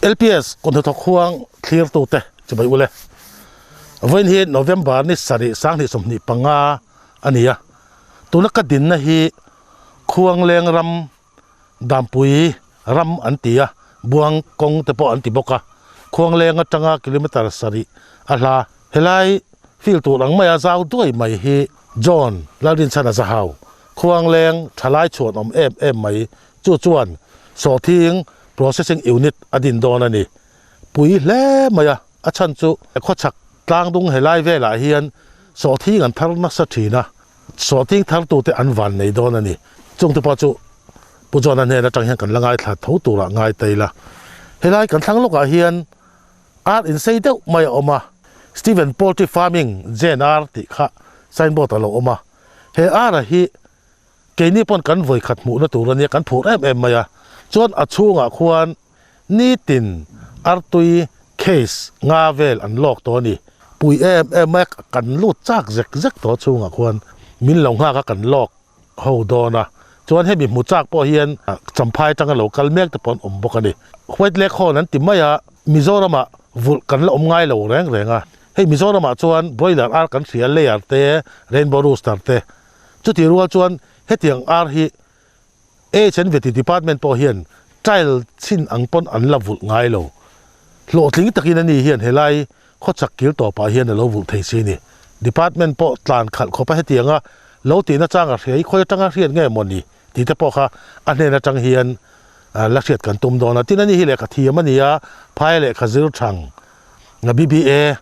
LPS kut hnathawk huang thlirtute chibai ule. Vawiin hi November ni sarih sanghnih sawmhnih panga a ni a, tuna ka dinna hi Khuangleng ram Dampui ram an ti a, Buang kawng te pawh an ti bawk a, Khuangleng atanga kilometre sarih a hla. Helai field tur ang maia zau duai mai hi John Lalrinchhana Zahau, Khuangleng thalai chhuan awm em em mai chu chuan sawhthing processing unit a din dawn a ni. Pui hle mai a, a chhan chu khawchhak tlangdung helai velah hian sawhthing an thar nasa thin a, Sawhting thartute an van nei dawn a ni. Chungte pawh chu Pu John-a hnen atang hian kan la ngaithla tho turah ngai ta ila. Helai kan thlang lawkah hian ar insei deuh mai a awm a, Steven Poultry Farming JNR tih kha signboard a lo awm a. He ar-a hi keini pawn kan vawikhat hmuhna tur a nia, kan phur em em mai a. Chuan a chhungah khuan Nitin artui case nga vel an lawk tawh a ni. Pui em em mai a, kan lut chak zek zek tawh chhungah khuan min lo nghak a kan lawk ho dawn a. Chuan hemi hmu chak pawh hian Champhai atanga lo kal mek te pawh an awm bawk a ni. White Lake Horn an ti mai a, Mizoramah vulh kan la awm ngai lo reng reng a. Hei Mizoramah chuan broiler ar kan hria layer te, rainbow rooster te. Chutih rual chuan hetiang ar hi HNVT department pawh hian trial chhin ang pawn an la vulh ngai lo. Hlawhtling takin ani hian helai khawchak kil tawpah hian a lo vulh thei si ni. Department pawh tlan khalh khawpa hetianga lo tihna chang a hria hi khawi atanga hriat nge maw ni tih te pawh kha a hnen atang hian la hriat kan tum dawn a. Tin ani hi lehkha thiam a ni a, phai lehkha zir thang BBA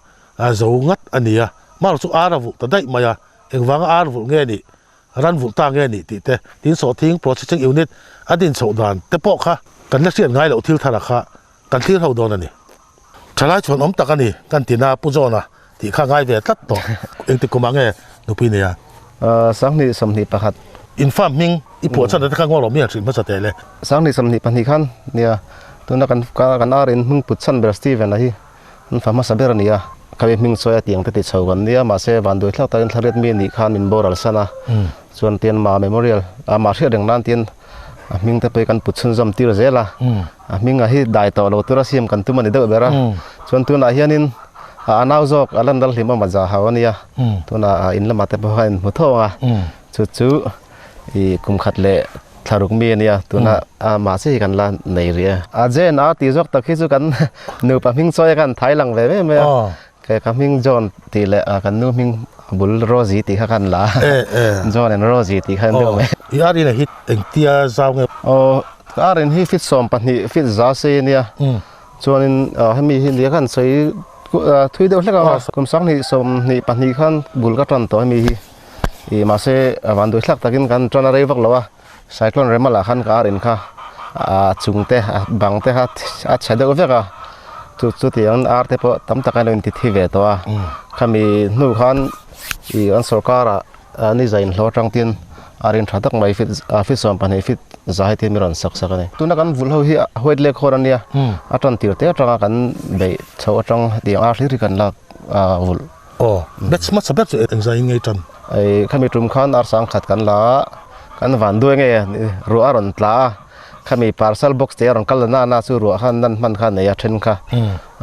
zo ngat a ni a. Mar chu ar a vulh ta daih mai a, engvanga ar vulh nge nih Ran vulh ta nge nih tih te, tin sawhthing processing unit a din chhoh dan te pawh kha kan la hriat ngai loh thil thar a kha kan thlir ho dawn a ni. Thalai chhuan awm tak a ni kan ti na Pu John-a tih kha ngai ve tlat tawh. Engtik kumah nge nupui nei a? Sanghnih 21. In farm hming i phuah chhan ate kha ngaw rawh mi han hrilh hmasa teh le. Sanghnih 22 khan nia tuna kan kan ar in hming put chhan ber Steven-a hi An fa hmasa ber a ni a, khawi hming chawi a tiang te ti chho kan nia, mahse vanduai thlak takin thlariat mi nih khan min boral san a, chuan tian ma memorial a mah hriat reng nan tian a hming te pawh hi kan put chhunzawm tir zel a, a hming a hi dai tawh lo tura siam kan tum a ni deuh ber a, chuan tunah hianin a anau zawk a lan ral hlim awm a za hau a nia, tunah a in lamah te pawh khan inhmu tho ang a, chu chu i kum khat leh Thlaruk mi a nia, tuna a mahse hi kan la nei rih e. A Jane a tih zawk tak hi chu kan nupa hming chawi a kan thai lang ve ve mai a. Kei ka hming John tih leh kan nu hming a bul Rosie tih kha kan la a. John and Rosie tih kha an deuh mai. I ar in a hit engtia zau nge? Aw, ka ar in hi fit 12 fit za sei a nia. Chuanin hemi hi nia khan sawi thui deuh hlek ang a. Kum 2022 khan bul ka tan tawh hemi hi. Ih mahse a van duh thlak takin kan tan a rei vak lo a, cyclone rema lah khan ka ar in kha a chung te a bang te kha a chhe deuh vek a, chu chutiang ar te pawh tam tak a lo inti thi ve tawh a, khami hnu khan ih an sorkar ah ni zain hlawh atang tin ar in tha tak mai fit fit 12 fit za heti mi rawn sak sak a ni. Tuna kan vulh ho hi white leg horn a nia, a tan tir te atanga kan beih chhoh atang hetiang ar hlir hi kan lak vulh. Aw, batch hmasa ber chu engzaiin ngei tan? Ei, khami tum khan ar sang khat kan la a, kan van duai ngei a, ruah a rawn tla a, khami parcel box te a rawn kal la na na chu ruah khan nan hman kha nei a then kha,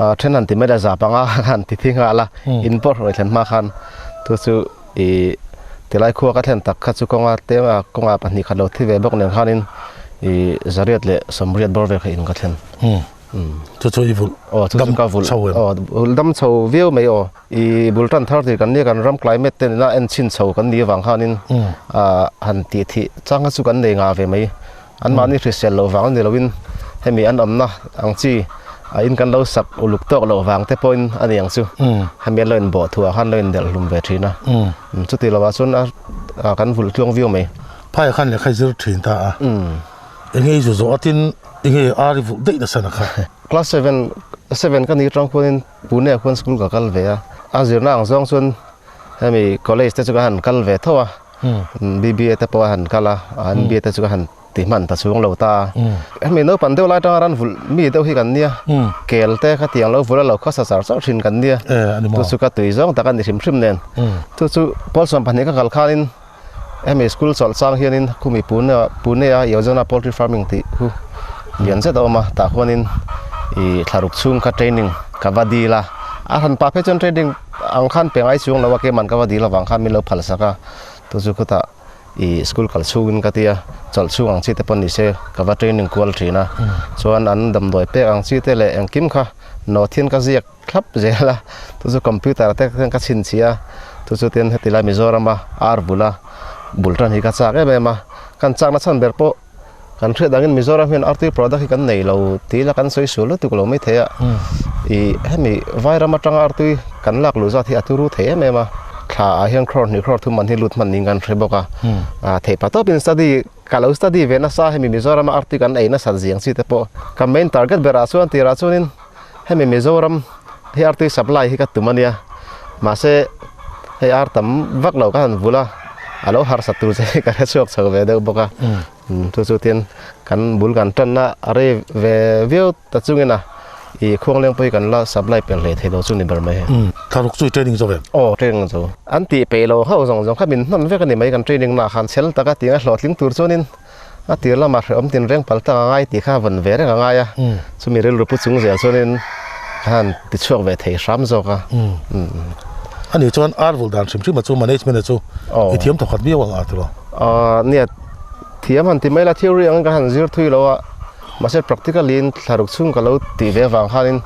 a then han ti mai la za panga han ti thi nghal a, in pawh hruai thlen hma khan chu chu ih tilai khua ka thlen tak kha chu kawnga te kawnga pahnih khat lo thi ve bawk nen khanin ih zariat leh sawmriat bawr vel kha in ka thlen. Chu chu i vulh Aw chu chu ka vulh chho em? Aw vulh dam chho viau mai aw. I bul tan thar thei kan nia kan ram climate te nena en chhin chho kan nih avang khanin ah han tih thih chang kha chu kan nei ngah ve mai. An mahni hrisel loh vang ni loin hemi an awmna ang chi a in kan lo sak uluk tawk loh vang te pawhin a ni ang chu. Hemi an lo inbawh thuah khan lo indelh hlum ve thin a. Chuti lovah chuan a kan vulh tluang viau mai. Phaiah khan lehkha i zir thin ta a. Enge i zu zawh atin enge ar i vulh daih nasa na kha? Class seven seven ka nih atang khuanin Pune ah khuan school ka kal ve a, a zirna ang zawng chuan hemi college te chu ka han kal ve tho a, BBA te pawh a han kal a, MBA te chu ka han ti hman ta chhung lo ta a. Hemi naupang deuh lai atanga ran vulh mi deuh hi kan nia, kel te kha tiang lo vulh a lo khawsa char char thin kan nia, chu chu ka tui zawng tak a ni hrim hrim nen. Chu chu pawl 12 ka kal khanin Hemi school chawlh chang hianin khumi Pune Pune a Yojana Poultry Farming tih khu lian zet a awm a, tah khuanin I thlaruk chhung kha training ka va dil a, a hran pah phei chuan training ang khan pe ngai chuang lo a, keimah ka va dil avang khan min lo phal sak a, chu chu khutah i school kal chhungin ka ti a, chawlh chhung ang chi te pawh ni se ka va training kual thin a, chuan an damdawi pek ang chi te leh engkim kha nawt hian ka ziak thlap zel a, chu chu computer te khan ka chhinchhiah a, chu chu tin heti lai Mizorama ar bula bul tan hi ka chak em em a, kan chakna chhan ber pawh Kan hriat angin Mizoram hian artui product hi kan nei lo tih ila kan sawi sual lutuk lo maithei a, ih hemi vairam atanga artui kan lak luh zat hi a turu thei em em a, thla ah hian crore hnih crore thum man hi lut hman niin kan hre bawk a, theih pa tawpin study ka lo study ve nasa hemi Mizorama artui kan ei nasat ziang chi te pawh ka main target berah chuan tirah chuanin hemi Mizoram hi artui supply hi ka tum a nia mahse hei ar tam vak lo ka han vul a a lo harsat tur che hi ka hre chhuak chho ve deuh bawk a chu chu tin kan bul kan tanna a rei ve viau ta chungin a ih khuangleng pawh hi kan la supply pel hle thei lo chu ni ber mai hei. Thlaruk chu i training zo em? Aw training zo. An tih peih lo ho zawng zawng kha min hnawn vek a ni mai kan training na khan chhel taka tih a hlawhtling tur chuanin A tir lamah hrehawm tinreng pal tak a ngai tih kha vawn ve reng a ngai a, chumi rilru pu chung zel chuanin ka han ti chhuak ve thei hram zawk a. Ani chuan ar vul dan hrim hrim a chu management a chu i thiam thawkhat viau ang a tiraw? Nia, thiam han ti mai la, theory angin ka han zir thui lo a, mahse practically in thlaruk chhung ka lo tih ve avang khanin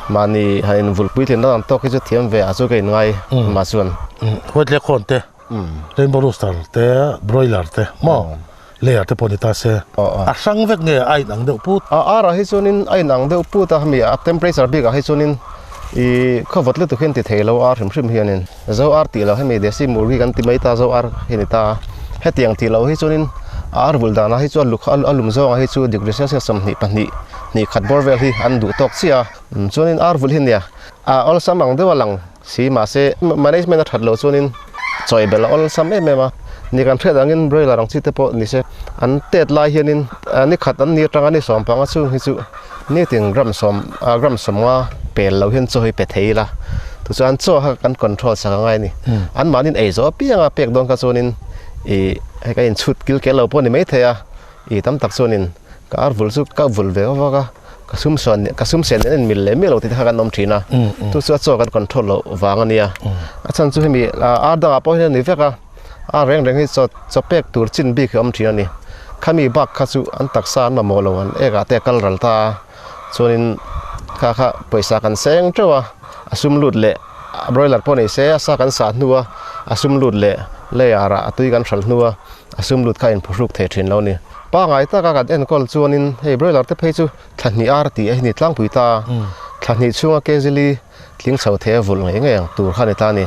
mahni han invulh puitlin dan ang tawk hi chu thiam ve ah chu ka inngai mah chuan. Huat leh khawn te. Rainbow rooster te broiler te maw layer te pawh ni ta se a hrang vek nge a inang deuh put? A ar ah hi chuanin a inang deuh put a hemi a temperature bik ah hi chuanin ih khawvawt lutuk hian ti thei lo ar hrim hrim hianin zo ar tih loh hemi desi murgi kan ti mai ta zo ar hi ni ta a hetiang tih loh hi chuanin a ar vul dan ah hi chuan lukha a lum zawng ah hi chu degree celsius 22 hnih khat bawr vel hi an duh tawk chiah a chuanin ar vul hi nia a awlsam ang deuh a lang. Si mahse management a that loh chuanin chawi belh a awlsam em em a, ni kan hriat angin broiler ang chi te pawh ni se an tet lai hianin ni khat an ni atanga ni sawm panga chung hi chu nitin gram sawm gram sawmnga pel lo hian chaw hi pe thei ila tichuan chaw kha kan control sak angai a ni an mahnin ei zawh apianga pek dawn kha chuanin ih hei ka inchhut kil kel lo pawh a ni maithei a. I tam tak chuanin ka ar vul chu ka vul ve vak a, ka sum sawn ka sum sen nen mil leh miah lo tih te kha kan awm thin a, chu chu a chaw kan control loh vang a nia. A chhan chu hemi ar dangah pawh hian a ni vek a, ar reng reng hi chaw chaw pek tur chin bik hi a awm thin a ni. Khami bak kha chu an taksa an mamawh lo an ek ah te a kal ral ta a, chuanin kha kha pawisa kan seng teuh a, a sum lut leh broiler pawh nei se a sa kan sah hnu a, a sum lut leh layer ah a tui kan hralh hnu a. A sum lut kha a inphuhruk thei thin lo a ni. Pangai taka kan enkawl chuanin hei broiler te phei chu thla hnih ar tih a hi ni tlangpui ta a, thla hnih chhunga kezili tling chho thei a vulh ngei ngei ang tur kha a ni ta a ni.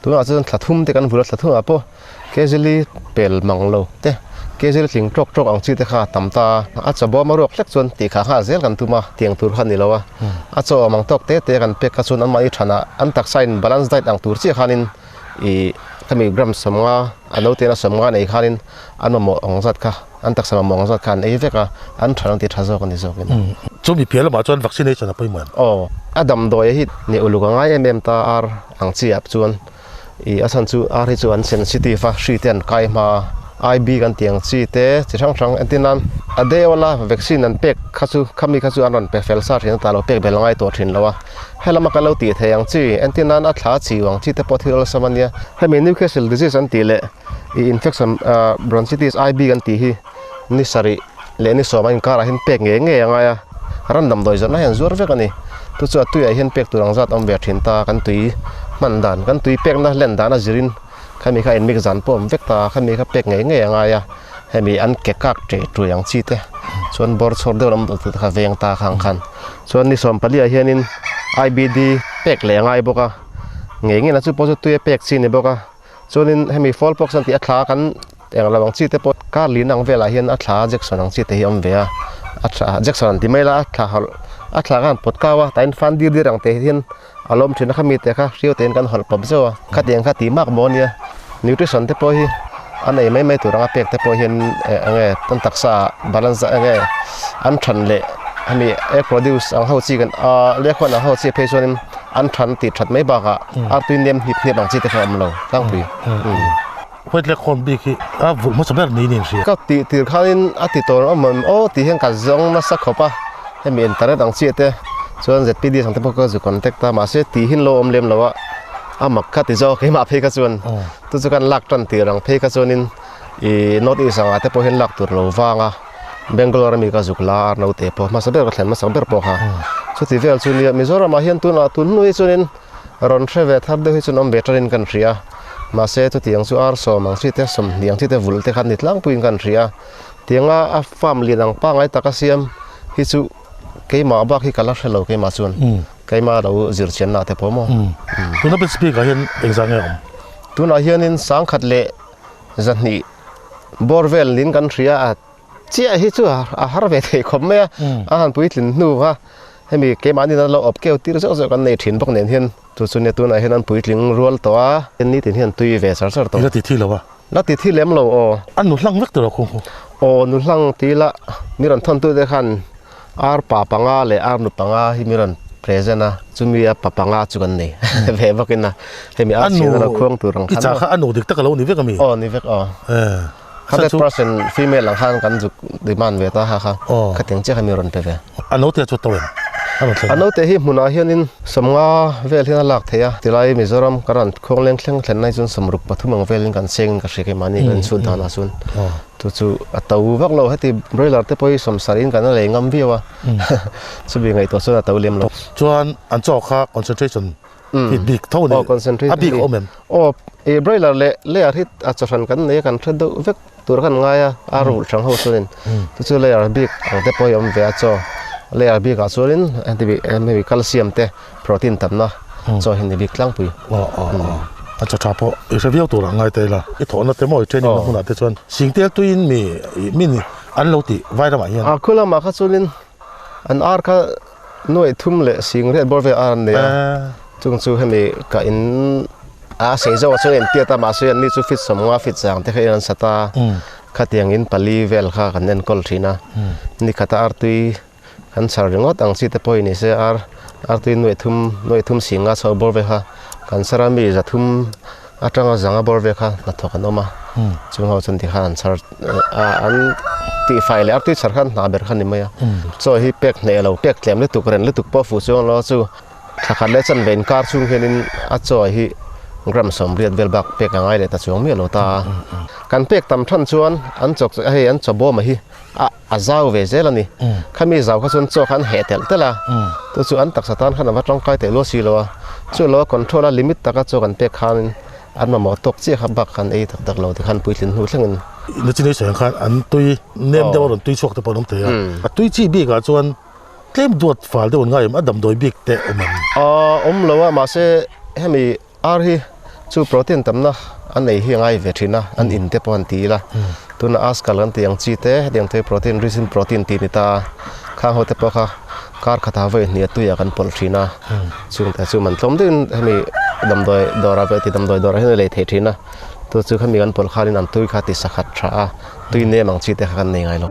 Tunah chuan thla thum te kan vulh a, thla thumah pawh kezili pel mang lo te, kezili tling tawk tawk ang chi te kha a tam ta a, a chaw bawm a ruak hlek chuan tih khah nghal zel kan tum a, tiang tur kha a ni lo a, a chaw awm ang tawk te te kan pek kha chuan anmahni thanah an taksa in balance diet ang tur chiah khanin Ih khami gram sawmnga a naute na sawmnga nei khanin an mamawh ang zat kha an taksa mamawh ang zat kha an ei vek a, an tha ang ti tha zawk a ni zawk in. Chu mi piah lamah chuan vaccination a pawimawh em? Aw, a damdawi hi ni uluk a ngai em em ta ar ang chi ah chuan ih a chhan chu ar hi chu an sensitive a, hri te an kai hma a. IB kan tih ang chi te chi hrang hrang entir nan a day awla vaccine an pek kha chu khami kha chu an rawn pe fel sa thin a ta lo pek bel ngai tawh thin lo a helama kan lo tih theih ang chi entir nan a thla chi ang chi te pawh thil awlsam a nia hemi Newcastle disease an tih leh ih infection ah bronchitis IB kan tih hi ni sarih leh ni sawm a inkarah hian pek ngei ngei a ngai a ran damdawi zawrhna hian zuar vek a ni chu chu a tuiah hian pek tur ang zat awm ve thin ta kan tui hman dan kan tui pekna len dan a zirin. Khami kha inmik zan pawh awm vek ta a, khami kha pek ngei ngei a ngai a, hemi an ke kak ṭeh ṭuai ang chi te chuan bawr chhawr deuh lam te kha veng ta khang khan chuan ni sawm pali ah hianin I_B_D pek leh a ngai bawk a, ngei ngei na chu pawh chu tui a pek chi a ni bawk a, chuanin hemi fall pox an tih a thla kan eng lo ang chi te pawh kar lin ang velah hian a thla Jackson ang chi te hi a awm ve a, a thla Jackson an ti mai la a thla hawlh a thla khan pawt kau a tah hian fan dir dir ang te hian. A lawm thin a kha mite kha hriau tein kan hawlh pawp zeuh a, khatiang kha tih mak maw ania, nutrition te pawh hi an ei mai mai tur anga pek te pawh hian eng nge an taksa ah balance eng nge an than leh hemi egg produce ang ho chi kan ah lehkhawn ang ho chi phei chuanin an than tih that mai bakah artui nem hnip hnep ang chi te kha a awm lo tlangpui. White Leghorn bik hi a vulh hmasa ber niin a inhria. Ka tih tir khanin a ti tawh awm em aw tih hian ka zawng nasa khawp a. Hemi internet ang chiah te chuan ZPD ang te pawh ka zu contact a mahse tih hin lo awm lem lo a a mak kha ti zawk keimah phei kha chuan chu chu kan lak tan tir ang phei kha chuanin ih north east angah te pawh hian lak tur lo vang a Bangalore ami ka zuk la a naute pawh hmasa ber ka thlen hmasa ber pawh kha chuti vel chu nia Mizoramah hian tunah tun hnu hi chuanin rawn hre ve thar deuh hi chuan awm ve tanin kan hria mahse chutiang chu ar sawm ang chi te sawmhnih ang chi te vulh te kha ni tlangpuiin kan hria. Tianga a farm lian ang pangngai taka siam hi chu keimah bak hi ka la hre lo keimah chuan keimah lo zir chianna te pawh maw. Tuna pet speaker hian engzah nge a awm? Tunah hianin sangkhat leh zahnih bawr vel niin kan hria a chiah hi chu a har ve thei khawp mai a, a han puitlin hnu kha hemi keimahni nana lo awp keu tir zeuh zeuh kan nei thin bawk nen hian chu chu nia tunah hian an puitling rual tawh a, nitin hian tui ve char char tawh. I la ti thi lo a? La ti thi lem lo aw. A nu hlang vek tawh lo khung khu. Aw nu hlang ti ila mi rawn thawn tute khan ar pa panga leh ar nu panga hi mi rawn present a, chumi a pa panga chu kan nei ve bawk in a, hemi ar chhian a lo khuang tur ang khan. I chah kha a nu dik tak a lo ni vek a mi? Aw ni vek aw. 100% female ang khan kan zuk demand ve ta ha kha, khatiang chiah kha mi rawn pe ve. A note chu to em? A rawn thleng. A note hi hmunah hianin sawmnga vel hian a lak theih a, tilai Mizoram kan rawn khuang leng thleng thlen lai chuan sawmruk pathum ang velin kan sengin ka hria keimahni kan inchhut danah chuan chu chu a to vak lo heti broiler te pawh hi sawmsarih in kan la lei ngam viau a chumi ngaihtuah chuan a to lem lo. Chuan an chaw kha concentration hi bik tho a ni. Aw concentration a bik a awm em? Aw broiler leh layer hi a chawhran kan nei a kan hre deuh vek. Tur khan ngai a, a rulh hrang ho chuanin chu chu layer bik ang te pawh hi a awm ve a chaw layer bik ah chuanin heti bik hemi calcium te protein tamna chaw hi ni bik tlangpui. Aw aw aw a chaw tha pawh i hre viau tur ah ngai ta ila i thawhna te maw i training na hmunah te chuan singtel tuiin mi ih mi ni an lo tih vai ramah hian. A khu lamah kha chuanin an ar kha nuaih thum leh sing riat bawr vel ar an nei a chung chu hemi ka in a sei zawk ah chuan en tiat a mahse an ni chu fit sawmnga fit chang te kha in an sat a khatiang in pali vel kha kan enkawl thin a nikhat a artui kan chhar ringawt ang chi te pawh in ni se ar artui nuaih thum nuaih thum singa chho bawr vel kha kan chhar a mi zathum atanga zanga bawr vel kha hnathawk an awm a chung ho chuan tikhan an chhar a an tihfai leh artui chhar khan hna ber kha ni mai a chaw hi pek hneh lo pek tlem lutuk ren lutuk pawh fuh chuang lo chu thla khat leh chanve inkar chhung hianin a chaw hi gram sawmriat vel bak pek a ngai leh ta chuang miah lo ta a kan pek tam than chuan an chaw hei an chaw bawm a hi a a zau ve zel a ni khami zau kha chuan chaw kha an heh telh telh a chu chu an taksa tan khan a va tangkai teh luah si lo a chu lo a control a limit taka chaw kan pek khanin an mamawh tawk chiah kha bak khan ei tak tak lo tikhan puitlin hnu thlengin. Na chinei sawi ang khan an tui nem deuh a rawn tui chhuak te pawh an awm thei a a tui chi bikah chuan tlem duat fal deuh an ngai em a damdawi bik te awm ang. Awm lo a mahse hemi Ar hi chu protein tamna an ei hi a ngai ve thin a, an in te pawh an ti ila. Tuna askal kan tih ang chi te hetiang te hi protein rich in protein tih a ni ta a, khang ho te pawh kha kar khatah vawi hnih a tuiah kan pawlh thin a, chung te chu man tlawm deuhin hemi damdawi dawrah ve ti damdawi dawrah hian a lei theih thin a, chu chu khami kan pawlh khanin an tui kha ti sakhat tha a, tui nem ang chi te kha kan nei ngai lo.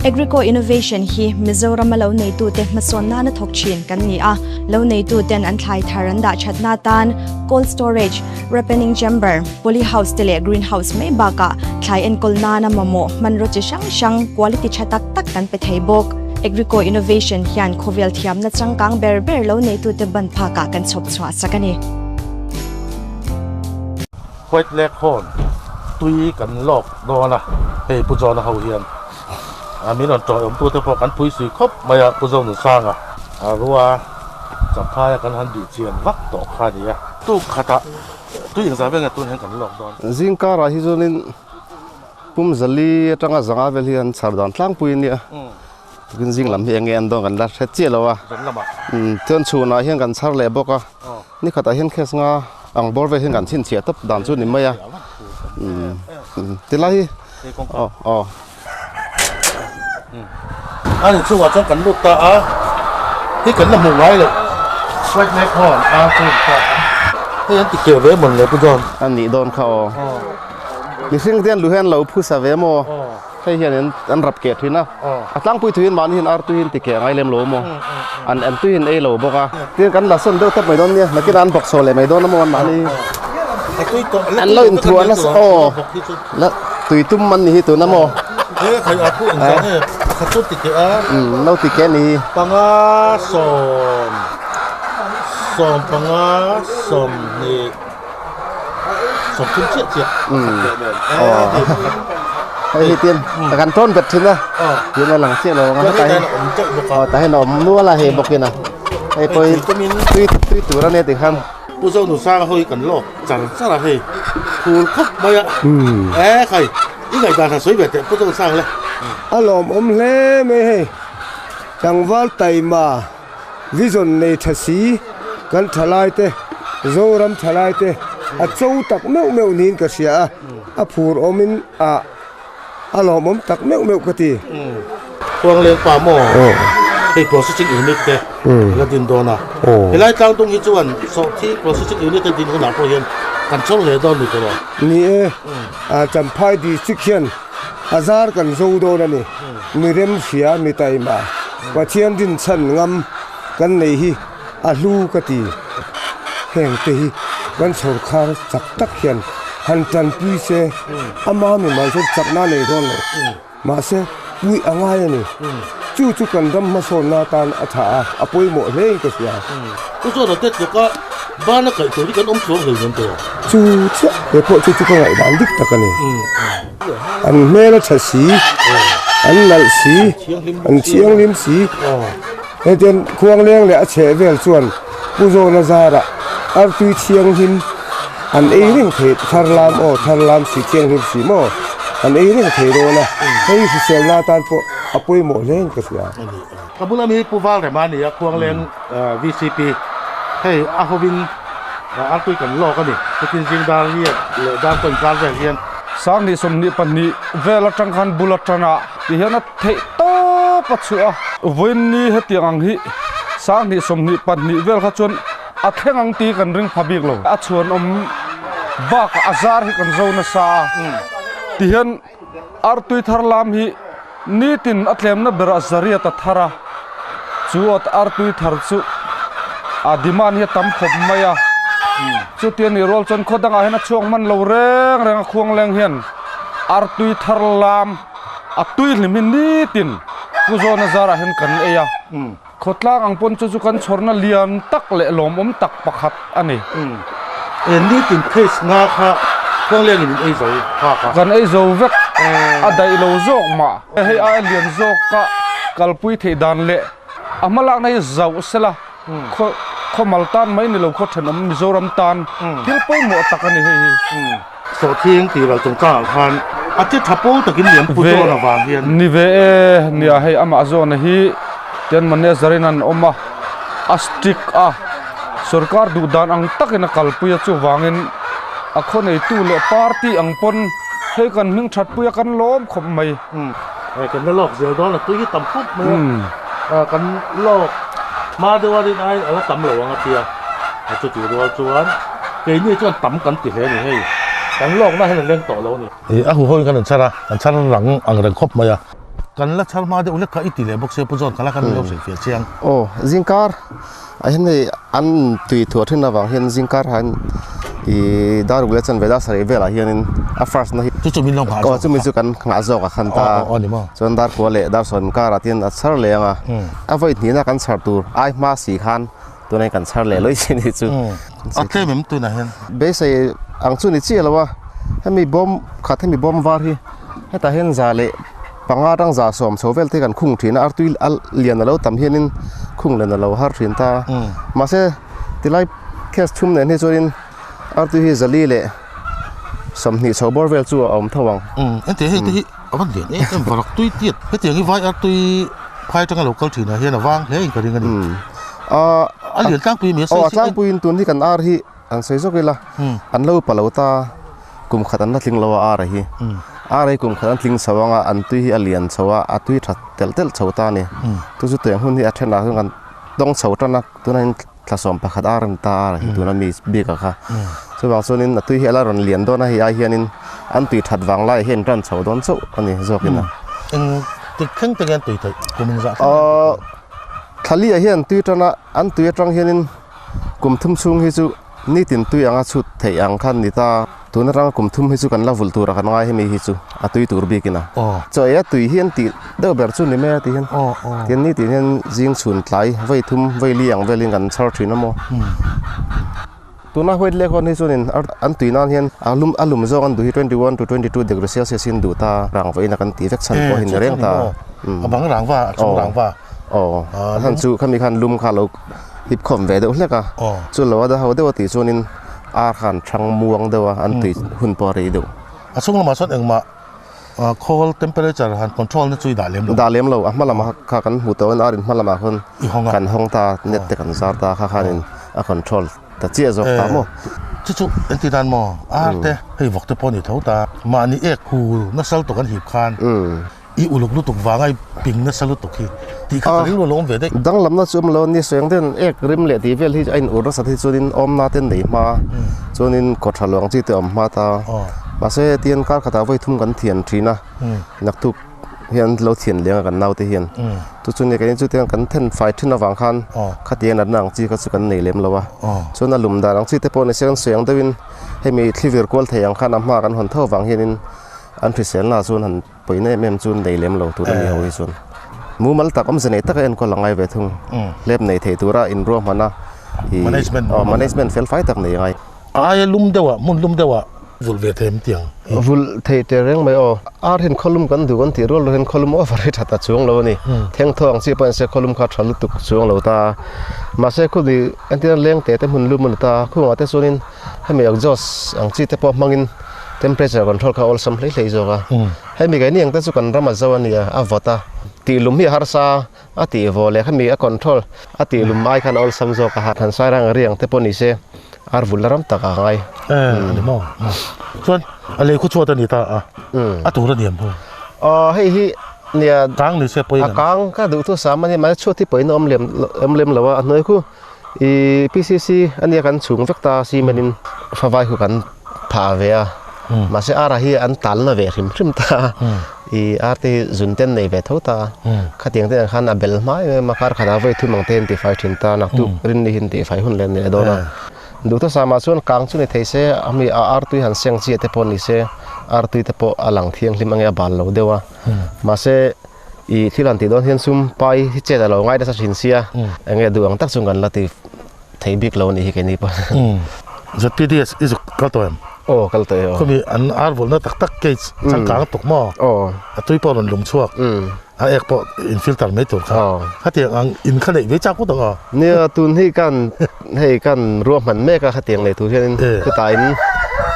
Agrico Innovation hi Mizorama lo neitute hmasawn nana thawk thin kan ni a, lo neituten an thlai thar an dah thatna atan cold storage, ripening chamber, poly house te leh green house mai bakah thlai enkawl nana mamawh hmanraw chi hrang hrang quality tha tak tak kan pe thei bawk. Agrico Innovation hian khawvel thiamna changkang ber ber lo neitute ban phakah kan chhawp chhuah sak a ni. White Leghorn tui kan lawk dawn a, hei Pu John-a ho hian a min rawn tawih awmtu te pawh kan pui sui khawp mai a, Pu Zonunsanga a rua Champhaia kan han bih chian vak tawh kha a ni a. Tuk khatah tui engzah vel nge tun hian kan lawk dawn? Zing karah hi chuanin pum zali atanga zanga vel hi an chhar dan tlangpui a nia. Tukin zing lam hi enge an dawn kan la hre chiah lo a. Chuan chhunah hian kan chhar leh bawk a. Ni khatah hian case nga ang bawr vel hian kan chhinchhiah tawp dan chu ni mai a. Tilai hi aw aw. A ni chungah chuan kan lut ta a, hei kan la hmuh ngai loh white leg horn a chu ta a, hei an ti keh ve mawn le Pu John. A nih dawn kha aw. Mihring te an luh hian lo phusa ve maw? Hei hian an rap keh thin a, a tlangpui thuiin mahni hian ar tuiin ti keh a ngai lem lo maw? An an tuiin ei lo bawk a. Tin kan la sawn deuh tawp mai dawn nia, nakinah an bawk chho leh mai dawn a maw an mahni an lo inthuah nasa aw la tui tum an ni hi tuna maw? Pakhat chu ti keh a. No ti keh a ni. Panga sawm sawm panga sawmhnih sawmthum chiah chiah pakhat leh nen e hei pakhat. Hei hi tin kan tawn bet thin a tin a lang chiah lo ang a hetah hian aw tah hian a awm nual a hei bawkin a hei pawh hi tui tui tur a nia tikhan. Pu Zonusanga hawi kan lawk char char a hei phul khawp mai a e khai i ngaihdan han sawi ve teh Pu Zonusanga le. A lawmawm hle mai hei tlangval taima vision nei tha si kan thalai te Zoram thalai te a cho tak meuh meuh niin ka hria a a phur awmin a a lawmawm tak meuh meuh ka ti. Khuangleng pa maw hei processing unit te la din dawn a, helai tlangdung hi chuan sawhthi processing unit a din hunah pawh hian kan chawr hle dawn ni tawh lo. Ni e, Champhai district hian a zar kan zo dawn a ni. Mi remhria, mi taima, Pathian rinchhan ngam kan nei hi a hlu ka ti. Heng te hi kan sawrkhar chak tak hian han tanpui se, ama mimal chuan chakna a nei dawn lo. Mahse, puih a ngai a ni. Chu chu kan ram hmasawnna atan a tha a, a pawimawh hle in ka hria. Chu chuan a tet tluka bana kaih tur hi kan awm chuang hlei nen tawh. Chu chiah he pawh chu chu ka ngaihdan dik tak a ni. An hmel a tha si, an nalh si, an thianghlim si. Hetiang khuangleng leh a chheh vel chuan Pu Zawna zarah artui thianghlim an ei reng thei thar lam aw thar lam si thianghlim si maw an ei reng thei dawn a, hei hriselna atan pawh a pawimawh hle in ka hria. Ka bula mi Pu Valrema a ni a, Khuangleng VCP hei a hovin artui kan lawk a ni, chutin zingdar riat leh dar kawn kar vel hian. Sanghnih 22 vel atang khan bul atana tihian a theih tawp a chhuah a. Vawiinni hetiang ang hi 20 22 vel kha chuan a thleng ang tih kan ring pha bik lo. A chhuanawm bakah a zar hi kan zo nasa a, tihian artui thar lam hi nitin a tlemna berah zariat a thar a, chu artui thar chu a demand hi a tam khawp mai a, chuti a nih rual chuan khaw dangah hian a chhuak hman lo reng reng a, khuangleng hian artui thar lam a tui hlim hi nitin Pu Zawna zarah hian kan ei a. Khawtlang ang pawn chu chu kan chhawrna lian tak leh lawmawm tak pakhat a ni. E nitin case nga kha Khuangleng in in ei zo phak a. Kan ei zo vek a daih lo zawk mah. Hei aia lian zawka kalpui theih dan leh a hmalakna hi zauh sela khaw khawmal tan mai ni lo khaw thenawm Mizoram tan thil pawimawh tak a ni hei hi. Sawhthing tih ral chungchangah khan a che tha pawl takin liam pu zawn avang hian. Ni ve e, nia hei amah zawna hi tian manager in an awm a, a strict a, sorkar duh dan ang takin a kalpui a chuvangin a khaw neitu leh party ang pawn hei kan hming that pui a kan lawm khawp mai. Hei kan la lawk zel dawn a tui hi tam khawp mai a, kan lawk hma deuh a rin aiin a la tam lo ang a tia, chutih rual chuan. Keini chuan tam kan ti hle a ni hei, kan lawkna hian a leng tawh lo a ni. Ih a huho in kan rawn chhar a, kan chhar rang ang reng khawp mai a. Kan la chhar hma deuh hlek kha i ti leh bawk sia Pu John kha la khan min lo hrilh fiah chiang. Aw zingkar ah hian hei an tui thuah thin avang hian zingkar ah hian ih dar uk leh chanve dar sarih velah hianin a first na hi Chu chu min lo nghah zawk aw chumi chu kan nghah zawk a khan ta aw ni maw chuan dar kua leh dar sawm karah te hian a chhar leh ang a, a vawi hnihna kan chhar tur ai hma si khan Tunah hian kan chhar leh lawih si ni chu. A tlem em tunah hian? Beisei ang chu ni chiah lo a, hemi bawm khat hemi bawm var hi hetah hian za leh panga atang za sawm chho vel te kan khung thin a, artui a lian a lo tam hianin khung len a lo har thin ta. Mahse tilai case thum nen hi chuanin artui hi zali leh 20 chho bawr vel chu a awm tho ang. Engti hei te hi a van lian em em varak tui tiat hetiang hi vai artui phai atanga lo kal thinah hian a vang hle in ka ring a ni. A lian tlangpui mi a sawi. Aw a tlangpuiin tun hi kan ar hi an sawi zawk ila an lo pa lo ta kum khat an la tling lo a ar hi. Ar hi kum khat an tling chho anga an tui hi a lian chho a a tui tha telh telh chho ta a ni. Chu chu tiang hun hi a thenah chuan kan tawng chho tan a tunah hian thla 11 ar an ta a hi tuna mi bik ah kha chuvang chuanin a tui hi a la rawn lian dawn a hei ai hianin an tui that vang laiah hian ran chho dawn chauh a ni zawkin a. Eng tik thleng te hian tui theih kum in zah thleng Aw thla liah hian tui tan a an tui atang hianin kum thum chhung hi chu. Nitin tui anga chhut theih ang khan ni ta. Tun atanga kum thum hi chu kan la vulh turah kan ngai hemi hi chu a tui tur bikin a. Chaw ei a tui hi an tih deuh ber chu ni mai a ti hian. Tihian nitin hian zing chhun tlai vei thum vei li ang velin kan chhar thin a maw. Tuna white leghorn hi chuanin an tui nan hian a lum a lum zawng an duh hi 21 to 22 degree celsius in duh ta rang vawiin a kan tih vek chhan pawh hi ni reng ta. A bang rang va a chung rang va. Aw a chhan chu khami khan lum kha lo hip khawm ve deuh hlek a chu lo a da ho deuh a tih chuanin ar khan thang muang deuh a an tui hun pawh a rei deuh. A chung lamah chuan engmah Khawl temperature han control na chu i dah lem lo. Dah lem lo, a hma lamah kha kan hmu tawh in ar in hma lamah khawn kan hawng ta, net te kan zar ta kha khanin a control ta chiah zawk ta maw. Chu chu engti dan maw, ar te hei vawk te pawh a ni tho ta, mahni ek hul nasa lutuk an hip khan i uluk lutuk vanga i ping nasa lutuk hi tih kha ka rilru a lo awm ve daih. Danglamna chu awm lo a ni, sawi ang ten ek rim leh tih vel hi a in ur nasat hi chuanin awmna te nei hma chuanin kawtha luang chi te awm hma ta. Mahse hetian kar khatah vawi thum kan thian thin a, naktuk hian lo thian leng a kan naute hian. Chu chu ni keini chu tiang kan then fai thin avang khan khatiang natna ang chi kha chu kan nei lem lo a. Chuan a lum dan ang chi te pawh ni se kan sawi ang deuhin hemi thlivir kual thei ang khan a hma kan hawn tho avang hianin an hriselna chuan han Pawina em em chu nei lem lo tur a ni ho hi chuan mumal tak awmze nei taka enkawl a ngai ve thung. Hlep nei thei tura inruahman a ih management fel fai tak nei a ngai. A aia lum deuh ah hmun lum deuh ah vulh ve thei em tiang hi. Vulh thei teh reng mai aw. Ar hian khawlum kan duh kan tih rual rual hian khawlum over hi that a chuang lo a ni. Thengthaw ang chi pawh in se khawlum kha tha lutuk chuang lo ta. Mahse khumi entir leng te te hmun lum a ni ta. Khungah te chuanin hemi exhaust ang chi te pawh hmangin Temperature control kha awlsam hlei hlei zawk a, hemi keini ang te chu kan ram a zo a nia, a vawt a, tih lum hi a harsa a tih vawh leh khami a control a tih lum ai khan a awlsam zawk a, han sai rang ri ang te pawh ni se ar vul la ram tak a ngai. E a ni maw? Chuan a lei khu chhuat a ni ta a, a tur a niam ho. Aw hei hi nia kang ni se pawhin a kang ka duh thu sam a nia mahse chhuat hi pawhin a awm lem awm lem lo a, a hnuai khu I PCC a nia kan chhung vek ta cement in favai khu kan phah ve a mahse ara hi an tal na ve hrim hrim ta i ar te hi zun ten nei ve tho ta khatiang te ang khan a bel hma em em a kar khatah vawi thum ang te in tifai thin ta naktuk rin ni hi in tifai hun leh a ni leh dawn a duhthusam ah chuan kang chu ni thei se a mi a ar tui han seng chiah te pawh ni se ar tui te pawh a lang thianghlim ange a bal lo deuh a mahse I thil han tih dawn hian sum pai hi chet a lo ngai nasa thin sia, eng nge duh ang tak chung kan la ti thei bik lo a nih hi keini pawh. ZPDS i zuk kal tawh em? Aw kal tawh e aw. Khumi an ar vulhna tak tak cage changkang a tuk maw? Aw. A tui pawh a rawn lum chhuak. A ek pawh in filter mai tur kha. Aw. Khatiang ang in kha neih ve chak ngawt ang aw. Nia tun hi kan hei kan ruahman mek a khatiang nei tur hianin chutah in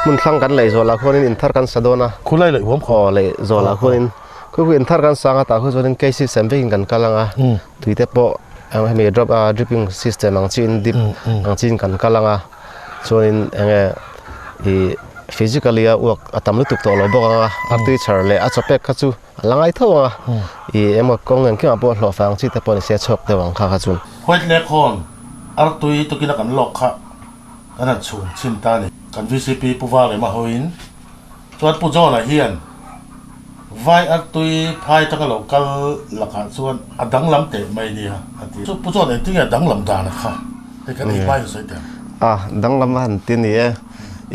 hmun thlang kan lei zawhlah khuanin in thar kan sa dawn a. Khulai leh huam khaw. Aw leh zawhlah khuanin. Khu khu in thar kan sang a tah khu chuanin kei system vekin kan kal ang a, tui te pawh hemi drop a dripping system ang chiin dip ang chiin kan kal ang a, chuanin eng nge ih physically a uak a tam lutuk tawh lo bawk ang a, a tui char leh a chawpek kha chu a la ngai tho ang a, ih emaw kawng engkim ah pawh hlawh fang chi te pawh ni se a chhuak deuh ang kha kha chuan. White Leghorn artui tukina kan lawk kha kan han chhum chhin ta a ni. Kan vcp Pu Valrema hoin Chuan Pu John-a hian vai artui phai atanga lo kal lakah chuan a danglam teh mai nia a ti. Chu Pu John engtin nge a danglam dan a kha? Hei kan ei hmai han sawi teh ang. A danglam a han ti ni e.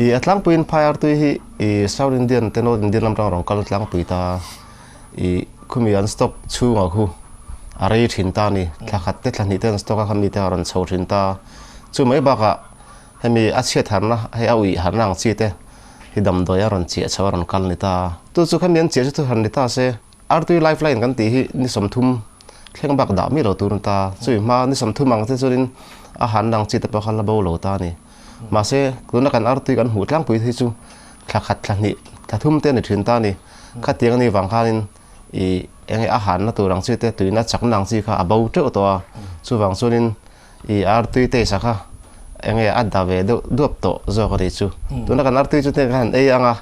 I a tlangpuiin phai artui hi i South Indian te North Indian lam atanga rawn kal tlangpui ta. I khumi an stock chhungah khu a rei thin ta a ni. Thla khat te thla hnih te an stock a kha mite a rawn chho thin ta. Chu mai bakah Hemi a chhiat harna hei a uih harna ang chi te hi damdawi a rawn chiah chho a rawn kal ni ta. Tu chu khami an chiah chu thu han ni ta se, Artui lifeline kan tih hi ni 30 thleng bak dah mi lo tur ni ta. Chui hma ni 30 ang te chuanin a hanna ang chi te pawh kha la bo lo ta a ni. Mahse tuna kan artui kan hmuh tlangpui hi chu thla khat thla hnih thla thum te a ni thin ta a ni. Khatiang a nih vang khanin ih eng nge a hanna tur ang chi te tuina chakna ang chi kha a bo teuh tawh a. Chuvang chuanin I artui taste a kha enge a da ve deuh duap tawh zawk a nih chu. Tuna kan artui chu te khan ei ang a,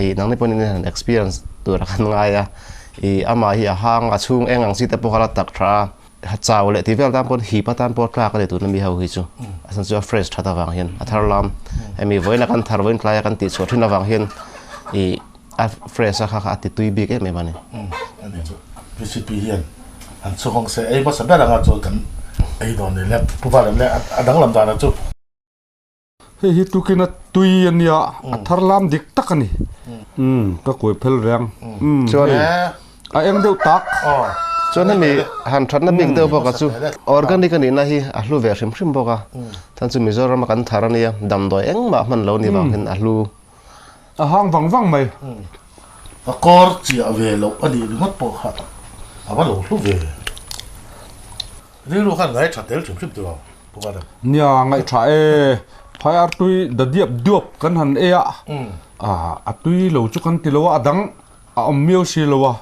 i nangni pawhin in han experience tur a khan ngai a, i amah hi a hang a chhung eng ang chi te pawh kha la tak tha a, chau leh tih vel tan pawhin hip atan pawh tlak a ni tuna mi ho hi chu. A chhan chu a fresh that avang hian a thar lam hemi vawiin a kan thar vawiin tlai a kan tih chhuah thin avang hian i a fresh a kha kha a ti tui bik em em a ni. A ni chu VCP hian an chhung se ei hmasa ber anga chuan kan ei dawn ni le Pu Valem le a danglam dan a chu. Hei hi tukina tui a nia, a thar lam dik tak a ni. Umm ka kuai phel reng. Umm Chuan hei a eng deuh tak. Chuan hemi han thatna bik deuh bawk a chu organic a nihna hi a hlu ve hrim hrim bawk a. Chuan chu Mizoram a kan thar a nia, damdawi engmah hman lo ni vang hian a hlu. A hang vang vang mai. A kawr chiah ve loh a nih ringawt pawh kha a va lo hlu ve. Rilru khan ngaih tha tel hrim hrim tiraw Pu Adam? Nia, ngaih tha e. Phai ar tui da diap duap kan han ei a, a tui lo chu kan ti lo a, a dang a awm miau si lo a.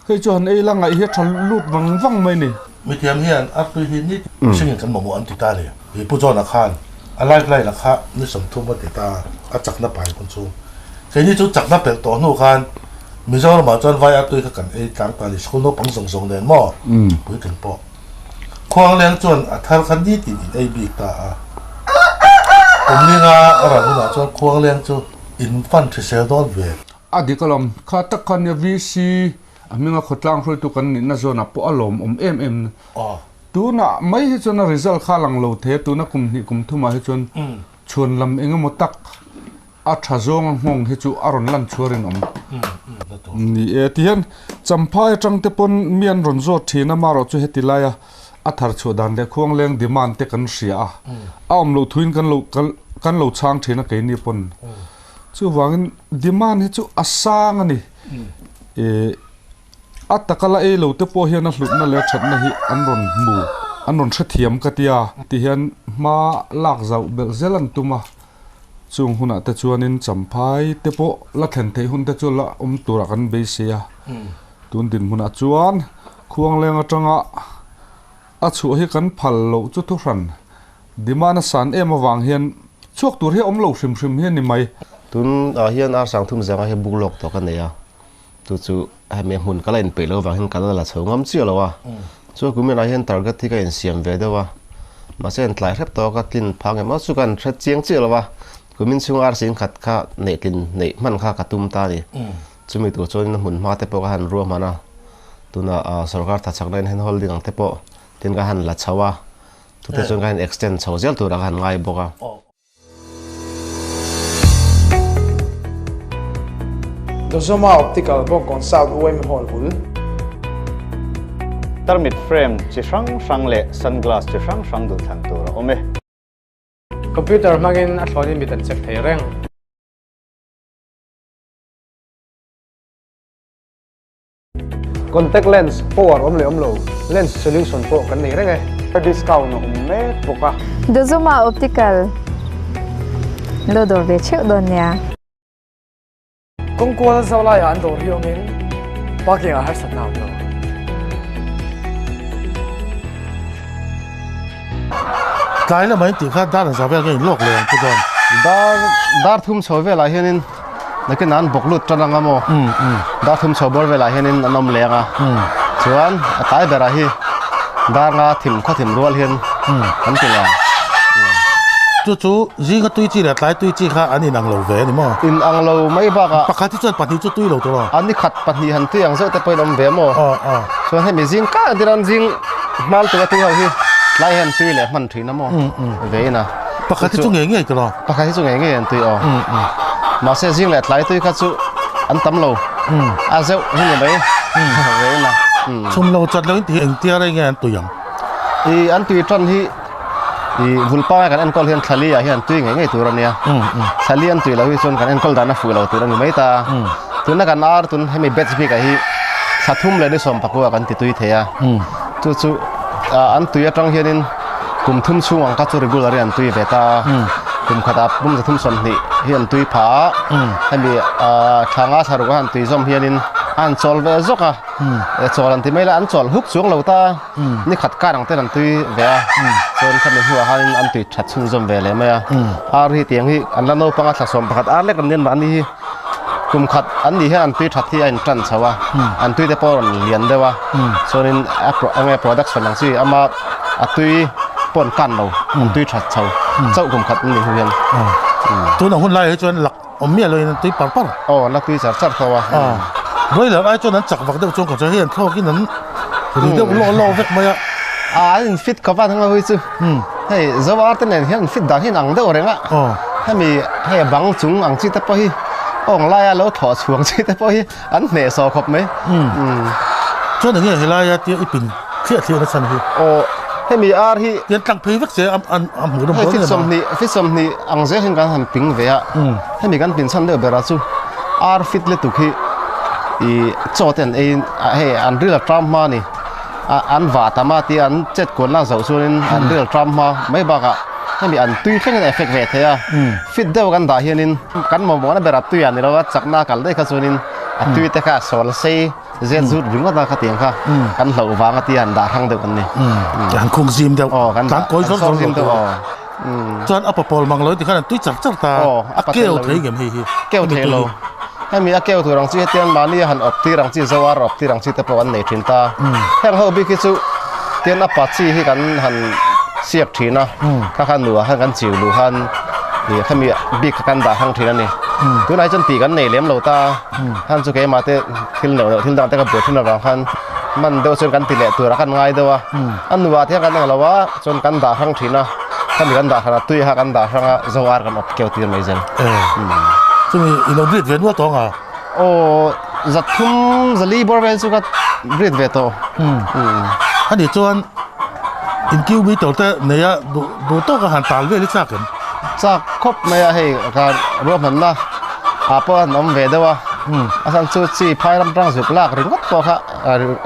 Hei chu han ei la ngaih hi a tha lut vang vang mai ni. Mithiam hian ar tui hi ni hringin kan mamawh an ti ta ni. Ih Pu John-a khan a lifeline a kha ni 30 a ti ta a, chakna pai hun chu. Keini chu chakna pelh tawh hnu khan Mizoramah chuan vai artui kha kan ei tlang ta a ni, school naupang zawng zawng nen maw puitling pawh. Khuangleng chuan a thar kha nitin in ei bik ta a. Kum ninga a ral hunah chuan Khuangleng chu in fan hrisel dawn ve. A dik alawm, kha tak kha nia VC a hminga khawtlang hruaitu kan nihna zawnah pawh a lawmawm em em. Tunah mai hi chuan a result kha a lang lo thei a, tuna kum hnih kum thumah hi chuan chhuan lam eng emaw tak a tha zawnga nghawng hi chu a rawn lan chhuah rinawm ni e. Tihian Champhai atang te pawn mi an rawn zawt thin a, marawh chu heti laia a thar chhuah dan leh khuangleng demand te kan hria a, a awm loh thuin kan lo kan lo chhang thin a keini pawn. Chuvangin demand hi chu a sang a ni. A taka la ei lo te pawh hian a hlutna leh a thatna hi an rawn hmu, an rawn hrethiam ka tia. Tihian hma lak zauh belh zel an tum a. Chung hunah te chuanin Champhai te pawh la thlen theih hun te chu la awm turah kan beisei a. Tun dinhmunah chuan Khuangleng atanga a chhuah hi kan phal loh chu thuhran demand a san em avang hian chhuak tur hi a awm lo hrim hrim hi a ni mai. Tunah hian ar sang thum zanga hi buk lawk tawh ka nei a, chu chu hemi hmun ka la inpeih loh avang hian ka la la chho ngam chiah lo a. Chuan kuminah hian target hi ka insiam ve deuh a, mahse an tlai hrep tawh a, ka tlin phang em a, chu ka han hre chiang chiah lo a, kumin chhung arsi in khat kha neih tlin neih hman kha ka tum ta a ni. Chumi tur chuanin hmun hma te pawh ka han ruah hman a, tunah sorkar thachakna in hand holding ang te pawh tin ka han la chho a, chute chuan ka han extend chho zel turah ka han ngai bawk a. Dozoma Optical Bawngkawn South UM Hall bul. Tarmit frame chi hrang hrang leh sunglass chi hrang hrang duhthlan tur a awm e. Computer hmangin a thlawnin mit an check thei reng. Contact lens power awm leh awm lo, lens solution pawh kan nei reng e. Discount a awm mek bawk a. Dozoma Optical lo dawr ve theuh dawn nia. Kawngkual zau laiah an dawr hi awmin parking ah harsatna a awm lo. Tlai lamah in tih kha dar an za vel nge in lawk leh ang chu dawn. Dar dar thum chho velah hianin nakin an bawk lut tan anga maw dar thum chho bawr velah hianin an awm leng a chuan a tlai berah hi dar nga thim khaw thim rual hian an ti leh ang. Chu chu zinga tui chi leh tlai tui chi kha an inang lo ve a ni maw? Inang lo mai bakah. Pakhat hi chuan pahnih chu tui lo tur aw. An ni khat pahnih han tui ang zeuh te pawhin awm ve maw? Aw aw. Chuan hemi zing kar ang tir an zing hmal tura tui ho hi tlai hian tui leh hman thin a maw? Ve in a. Pakhat hi chu ngei ngei tur aw. Pakhat hi chu ngei ngei an tui aw. Mahse zing leh tlai tui kha chu an tam lo. A zeuh hi ni mai. Ve in a. Chhum lo chat lo in ti hi engtia rei nge an tui ang? I an tui tan hi i vulpa kan enkawl hian thlali ah hian tui ngei ngei tur a nia. Thlali an tui lo hi chuan kan enkawl dan a fuh lo tur a ni mai ta. Tuna kan ar tun hemi batch bik ah hi thla thum leh ni sawm pakua kan ti tui thei a. Chu chu an tui atang hianin kum thum chhung ang kha chu regular in an tui ve ta. Kum khatah pum za thum 20 hi an tui phah a. Hemi thla nga thla ruk a han tui zawm hianin a han chawl ve zawk a. Chawl an ti mai la an chawl huk chuang lo ta. Ni khat kar ang ten an tui ve a, chuan khami hnuah khanin an tui that chhunzawm ve leh mai a. Ar hi tiang hi an la naupang a, thla 11 ar lek an nia mahni hi kum khat an nih hian an tui that hi a intan chho a, an tui te pawh a rawn lian deuh a, chuanin a enge production ang chi ama a tui pawh an kan lo, an tui that chho chauh kum khat an nih hnu hian. Tuna hun laiah hi chuan lak awm miah loin an tui par par. Aw an la tui char char tho a. Broiler ai chuan an chak vak deuh chuan ka hria hei an thlawkin an ri deuh lawk lawk vek mai a. A an in fit khawp a thang ho hi chu. Hei zo ar te nen hian an fit dan hi an ang deuh reng a. Hemi hei a bang chung ang chi te pawh hi awng laia lo thlawh chhuang chi te pawh hi an hneh sawh khawp mai. Chuan enge helaia tia i pin thliah thliah na chhan hi? Aw hemi ar hi Tian tlang phei vek che a an a hmuh nawm hei dawn fit em a? 20 fit 20 ang zel hian kan han ping ve a. Hemi kan pin chhan deuh berah chu ar fit lutuk hi ih chaw te an ei hei an ril a tram hma a ni. An vah tam a tia an chet kualna zoh chuanin an ril tram hma mai bakah hemi an tui thlengin a effect ve thei a. Fit deuh kan dah hianin kan mamawhna berah tuiah ni lo a chakna a kal daih kha chuanin a tui te kha a sawl sei zel zut ringawt a khatiang kha kan hlauh vang a tia han dah hrang deuh kan ni. Han khung zim deuh tlan kawi zawr zawr lo tur. Chuan a papawl mang lo ti khan an tui char char ta a keu thei ngem hei hi. Keu thei lo. Hemi a keu tur ang chi hetian mahni a han awp tir ang chi zo ar awp tir ang chi te pawh an nei thin ta. Heng ho bik hi chu tian a pa chi hi kan han siak thin a, kha khan nuah khan kan chiu luh khan ih hemi bik kha kan dah hrang thin a ni. Tunah hi chuan tih kan nei lem lo ta. Khan chu keimah te thil neuh neuh thil dang te ka buai thin avang khan man deuh chuan kan ti leh tur a kan ngai deuh a. A nuah te hian kan ang lo a. Chuan kan dah hrang thin a, khami kan dah hran a, tui kha kan dah hrang a, zo ar kan awp keu tir mai zel. Chumi i lo breed ve nual tawh anga? Aw, zathum zali bawr vel chu ka breed ve tawh. Ani chuan incubator te nei a duh tawk a han tal vel i chak em? Chak khawp mai a, hei ka ruahmanna ah pawh an awm ve deuh a, a chhan chu chi phai ram tang zuk lak ringawt pawh kha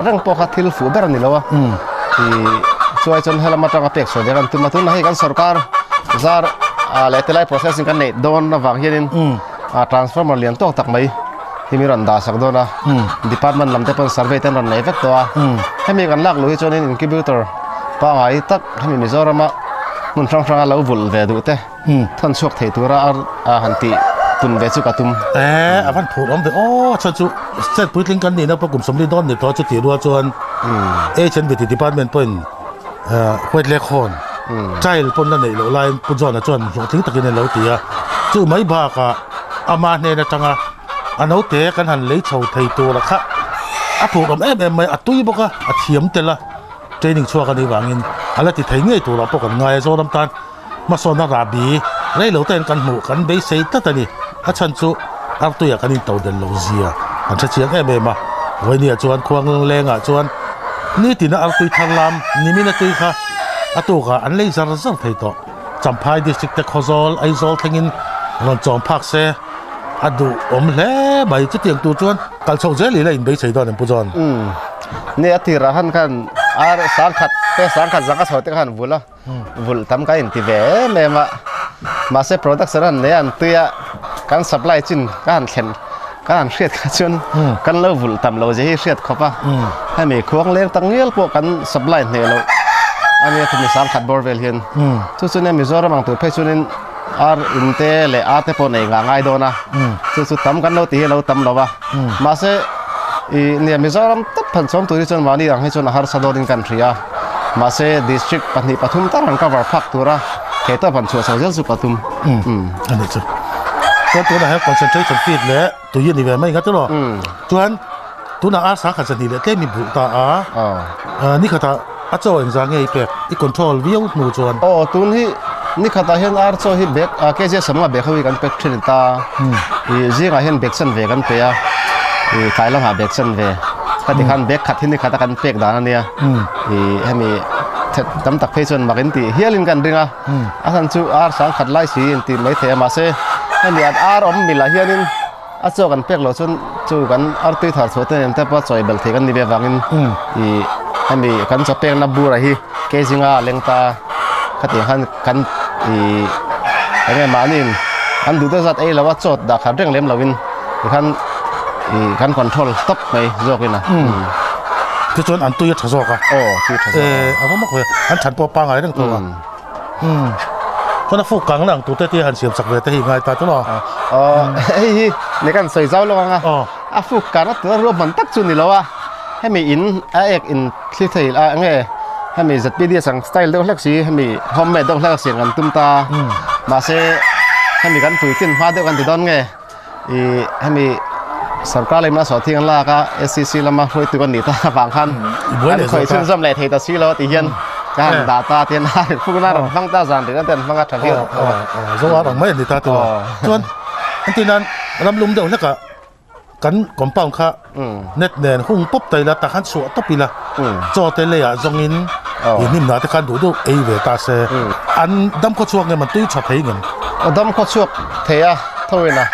reng pawh kha thil fuh ber a ni lo a ih chuai chuan helam atanga pek chhuah ve kan tum a tunah hei kan sorkar zar ah leh tilai processing kan neih dawn avang hianin ah transformer lian tawk tak mai hi mi rawn dah sak dawn a department lam te pawn survey te an rawn nei vek tawh a hemi kan lak luh hi chuanin incubator pangngai tak hemi Mizorama hmun hrang hranga lo vulh ve duh te Thawn chhuak thei tura a han tih pun ve chu ka tum. E, a van phur awm ve aw, chuan chu state puitling kan nihna pawh kum 40 dawn ni tawh chu tih rual chuan HNBT department pawhin white leg horn child pawn la neih loh laiin Pu John-a chuan hlawhtling takin a lo ti a, chu mai bakah ama hnen atanga a naute kan han lei chho thei tura kha a phur awm em em mai, a tui bawk a, a thiam tel a, training chhuak a nih vangin a la ti thei ngei turah pawh kan ngai a, Zoram tan Hmasawnna rahbi rei lo ten kan hmuh kan beisei tlat a ni. A chhan chu artuiah kan into del lo zia kan hre chiang em em a. Vawinia chuan khuang lengah chuan nitina artui thar lam nimin a tui kha a tukah an lei zar zar thei tawh. Champhai District te Khawzawl, Aizawl thlengin rawn chawm phak se a duh awm hle mai. Chutiang tur chuan kal chhoh zel ila inbeisei dawn em Pu John? Umm. Ni a tirah khan khan ar sangkhat te sangkhat zanga chho te kha han vul a. Vulh tam ka inti ve em em a, mahse production an nei a an tui a, kan supply chin ka han thlen ka han hriat kha chuan kan lo vulh tam lo zia hi hriat khawp a, hemi khuang leng tak ngial pawh kan supply hneh loh a nia khumi sangkhat bawr vel hian chu chu nia Mizoram ang tur phei chuanin ar in te leh ar te pawh nei ngah ngai dawn a, chu chu tam kan lo ti hi a lo tam lo a, mahse ih nia Mizoram tawp phan chhawm tur hi chuan mahni ang hi chuan a harsa dawnin kan hria. Mahse district pahnih pathum tak an cover phak tura thei tawp han chhuah chho zel chu ka tum. Umm a nih chu. Chuan tunah hian concentration feed leh tui a ni ve mai nga tiraw? Chuan tunah ar sangkhat zahnih leh tlem i bulh ta a. Nikhatah a chaw engzah nge i pek? I control viau hnu chuan. Aw tun hi nikhatah hian ar chaw hi bag kg sawmnga bag ho hi kan pek thin ta. Ih zingah hian bag chanve kan pe a, ih tlai lamah bag chanve. Khati khan bag khat hi nikhat a kan pek dan a nia. Ih hemi tam tak phei chuan mak in tih hialin kan ring a, a chhan chu ar sang khat lai si in tih mai thei a mahse hemi an ar awm milah hianin a chaw kan pek loh chuan chu kan ar tui thar chhuah te nen te pawh chawi belh thei kan ni ve avangin ih hemi kan chaw pekna bura hi keizinga a leng ta khatiang khan kan ih eng nge mahniin an duh deuh zat ei lo a chaw dah khat reng lem loin tikhan ih kan control tawp mai zawkin a. Tichuan an tui a tha zawk a. Aw tui a tha zawk a. Eh a va mak ve an than pawh pangai reng tawh a. Umm chuan a fuk kang na ang tur te te han siam sak ve te hi ngai ta chu maw. Aw hei hi ni kan sawi zau lawk ang a. A fuk kang na tur a ruahman tak chu ni lo a hemi in a ek in thli thei a enge hemi ZPDS ang style deuh hlek si hemi homemade deuh hlek a siam kan tum ta mahse hemi kan puitlin hma deuh kan ti dawn nge ih hemi sarkar leh hmasa thing an lak a SCC lama hruaitu kan nih ta avang khan kan khawih chhunzawm leh thei ta si lo tih hian. Ka han dah ta tian a fuk na rawn hmang ta zan ringawt te an hmang a tha viau. Aw aw zo ar ang mai a ni ta tawh a. Chuan engtin nan ram lum deuh hlekah kan compound kha net nen hung pawp ta ila tah khan chhuah tawp ila chaw te leiah zawngin ih hnim hnah te khan duh deuh ei ve ta se an dam khaw chhuak ngem an tui tha thei ngem. Aw dam khaw chhuak thei a tho ina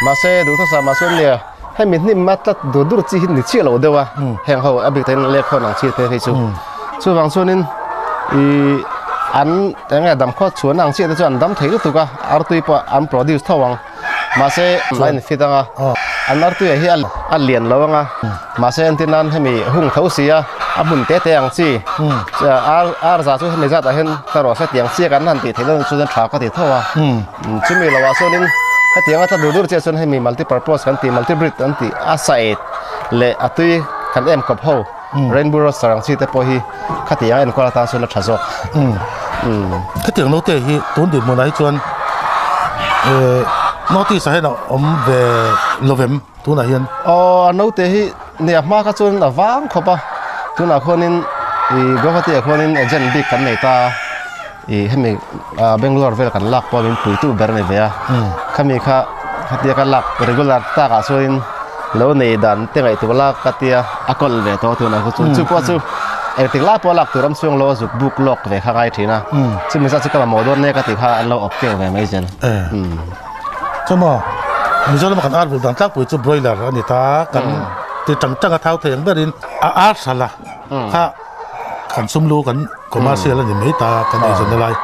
mahse duhthusam ah chuan nia hemi hnim a tlat dur dur chi hi ni chiah lo deuh a heng ho a bik takin lek khawn ang chi te phei chu chuvang chuanin ih an eng nge dam khaw chhuahna ang chiah te chu an dam thei lutuk a artui pawh an produce tho ang. Mahse a infit anga an artuia hi a lian lo anga mahse entir nan hemi hung tho si a a hmun te te ang chi ar za chu hemi zat ah hian ka rawh se tiang chiak an han tih theih dawn chuan tha ka ti tho a chumi lo ah chuanin hetiang a tla dur dur chiah chuan hemi multi purpose kan tih multi breed an tih a side leh a tui kan em kawp ho rainbow roaster ang chi te pawh hi khatiang a enkawl atan chuan a tha zawk. Khatiang note hi tun dinhmunah hi chuan notice ah hian a awm ve lovem tunah hian. Aw a note hi nia hma kha chuan a vang khawp a tunah khuanin ih Guwahati ah khuanin agent bik kan nei ta a ih hemi Bangalore vel kan lak pawh min puitu ber a ni ve a khami kha khatia ka lak regular takah chuanin Lo nei dan te ngaihtuah la ka tia a kawl ve tawh tunah khu chu chu pawh chu engtik lai pawh lak tur ram chhung lo a zuk buk lawk ve kha ngai thin a chumi zat chu ka mamawh dawn nia ka tih kha an lo awp keuh ve mai zel. Chu maw Mizoram a kan ar bul dan tlangpui chu broiler a ni ta kan ti tang tang a thau thei ang berin a ar hral a kha kan sum lu kan commercial a ni mai ta kan eizawn na lai.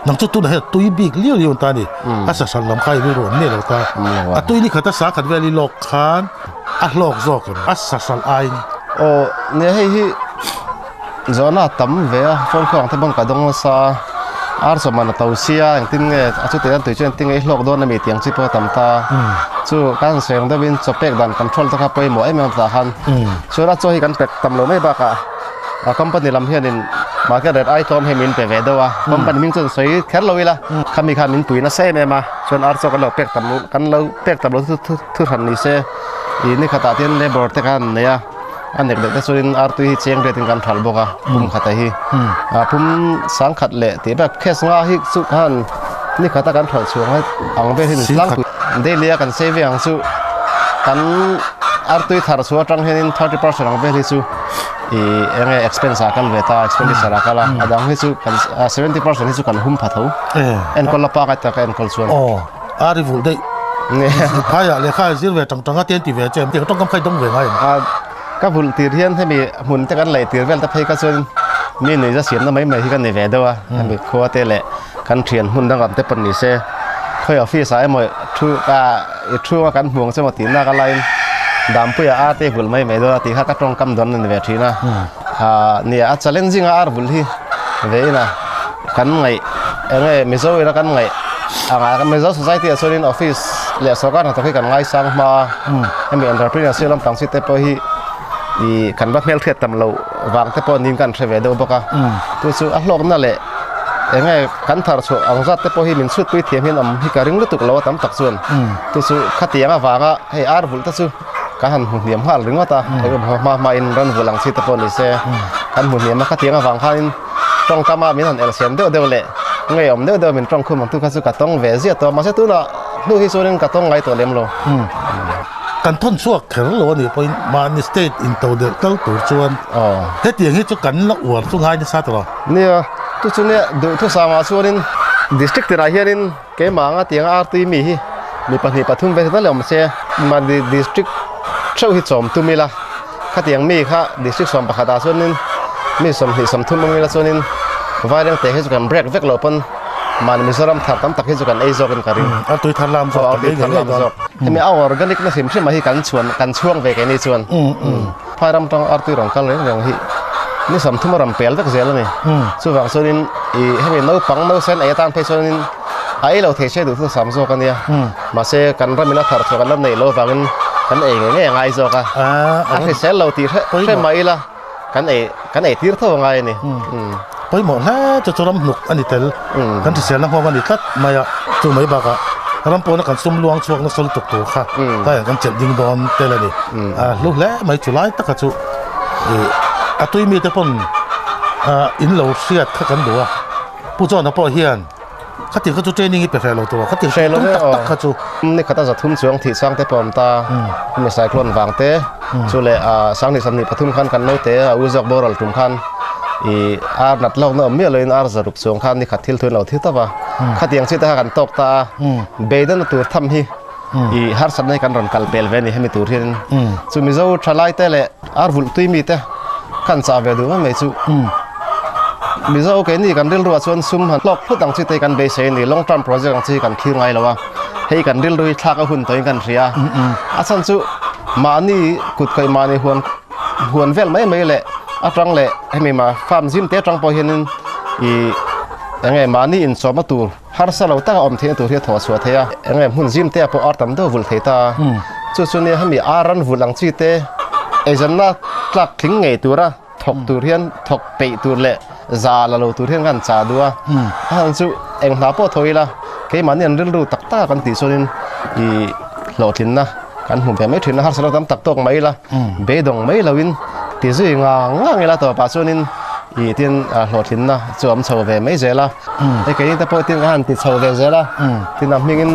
Nang chu tunah hian a tui bik liau liau an ta a ni. A sa hran lam kha i rilru an nei lo ta. A tui ni khat a sa khat vel i lawk khan a hlawk zawk em? A sa hran aiin. Aw nia hei hi zawhna a tam ve a, phone khaw ang te pawn ka dawng nasa a, ar chaw man a to sia engtin nge a chutih hian tui chu engtin nge i hlawk dawn ami tih ang chi pawh a tam ta. Chu kan sawi ang deuhin chaw pek dan control te kha pawimawh em em a tah khan chuan a chaw hi kan pek tam lo mai bakah A company lam hianin market rate ai tlawm hi min pe ve deuh a, company hming chuan sawi kher lo ila, khami khan min pui nasa em em a, chuan ar chaw kan lo pek tam kan lo pek tam lo thu thu hran ni se, ih ni khatah te hian labour te khan an nei a, a nek leh te chuanin ar tui hi cheng riatin kan hralh bawk a, pum khata hi ah pum sang khat leh tih ber case nga hi chu khan ni khata kan hralh chhuah ang ang vel hi tlangpui daily a kan saving ang chu kan ar tui thar chhuah atang hianin 30% ang vel hi chu. Ih eng nge expense ah kal ve ta expenditure ah kal a a dang hi chu kan 70% hi chu kan hum pha tho enkawl a pangai taka enkawl chuan aw a ri vulh daih phaiah lehkha zir ve tang tang a te an ti ve che tiang tawngkam kha i dawng ve ngai em a ka vulh tir hian hemi hmun te kan lei tir vel te phei kha chuan mi nuihza siamna mai mai hi ka ni ve deuh a hemi khua te leh kan thian hmun dangam te pawh ni se khawi office ah emaw thu ka I thu a kan hmuang che maw tih nak a laiin Dampuia ar te vulh mai mai dawn a tih kha ka tawngkam dawn a ni ve thin a. Aa nia a challenging a ar vulh hi ve in a kan ngaih eng nge Mizo ina kan ngaih anga kan Mizo society ah chuanin office leh sorkar hnathawk hi kan ngaisang hma a hemi entrepreneurship lampang chi te pawh hi ih kan va hmelhriat tam loh vang te pawh niin kan hre ve deuh bawk a chu chu a hlawkna leh Eng nge kan thar chhuah ang zat te pawh hi min chhutpui thiam hian awm hi ka ring lutuk lo a tam tak chuan chu chu khatiang avanga hei ar vulh te chu ka han hmu hniam nghal ringawt a eng emaw hma hma in ran vulh ang chi te pawh ni se kan hmu hniam a khatiang avang khanin tawngkam a min han elhsiam deuh deuh leh ngeiawm deuh deuh min tawngkhum ang tu kha chu ka tawng ve ziah tawh a mahse tunah hnu hi chuanin ka tawng ngai tawh lem lo. Kan thawn chhuak kher lo a nih pawhin mahni state intodelh tal tur chuan hetiang hi chu kan la uar chu ngai nasa tawh a. Nia, chu chu nia duhthusangah chuanin district tinah hianin keimah anga tianga RT mi hi mi pahnih pathum ve ta leh awm se mahni district theuh hi chawm tum ila khatiang mi kha district 11 ah chuanin mi 23 awm ila chuanin Vairengte hi chu kan break vek lo pawn Mahni Mizoram thar tam tak hi chu kan ei zawkin ka ring. A tui thar lam zawk kan ei ngei ngei dawn. Hemi a organic na hrim hrim ah hi kan chhuan kan chhuang ve keini chuan. Phai ram tang artui rawn kal reng reng hi ni 30 a rawn pel vek zel a ni. Chuvang chuanin i hemi naupang nausen ei atan phei chuanin a ei lo thei se duh chu sam zawk a nia. Mahse kan ramin a thar chhuah kan la neih loh avangin kan ei ngei ngei a ngai zawk a. A hrisel lo tih hre mai ila. Kan ei kan ei tir tho a ngai a ni. Pawimawh hle chu chu ram hnuk a ni tel. Kan hriselna nghawng a ni tlat mai a, chu mai bakah ram pawna kan sum luang chhuak nasa lutuk tur kha tlaiah kan chelh ding dawn tel a ni. A hlu hle mai chu lai taka chu ih a tui mite pawn In lo hriat kha kan duh a, Pu John-a pawh hian khati kha chu training hi pe hreh lo tur a, khati Hreh lo tum ve tak aw. tak kha chu. Ni khata zathum chuang thih chang te pawh a awm ta, hemi cyclone vang te chu leh sanghnih sawmhnih pathum khan kan naute a u zawk boral tum khan ih ar nat lawkna awm miah loin ar zaruk chuang khan ni khat thil thu an lo thil tawp a, khatiang chi te kha kan tawk ta a, beidawnna tur tham hi ih harsatna hi kan rawn kal pel ve a ni hemi tur hianin chu Mizo thalai te leh ar vulh tui mi te khan chah ve duh mai mai chu Mizo keini kan rilruah chuan sum han hlawk hlut ang chi te hi kan beisei a ni long term project ang chi hi kan thlir ngai lo a hei kan rilru hi thlak a hun tawhin kan hria a chhan chu mahni kut kaih mahni huan huan vel mai mai leh atang leh hemi mah farm zim te atang pawh hianin ih eng nge mahni inchawmna tur Harsa lo taka awm theihna tur hi a thawh chhuah thei a, eng nge hmun zim te ah pawh ar tam deuh vulh thei ta a, chu chu nia hemi ar ran vulh ang chi te eizawnna tlak tling ngei tura thawk tur hian thawk peih tur leh za la lo tur hian kan chah duh a, a han chu eng hna pawh thaw ila keimahni an rilru tak taka kan tih chuanin ih hlawhtlinna kan hmu ve mai thin a, harsa lo tam tak tawk mai ila beidawng mai loin ti zui ngang ngang ila tawpah chuanin ih tin hlawhtlinna chu a awm chho ve mai zel a. Hei keini te pawh tin ka han ti chho ve zel a, tin a hmingin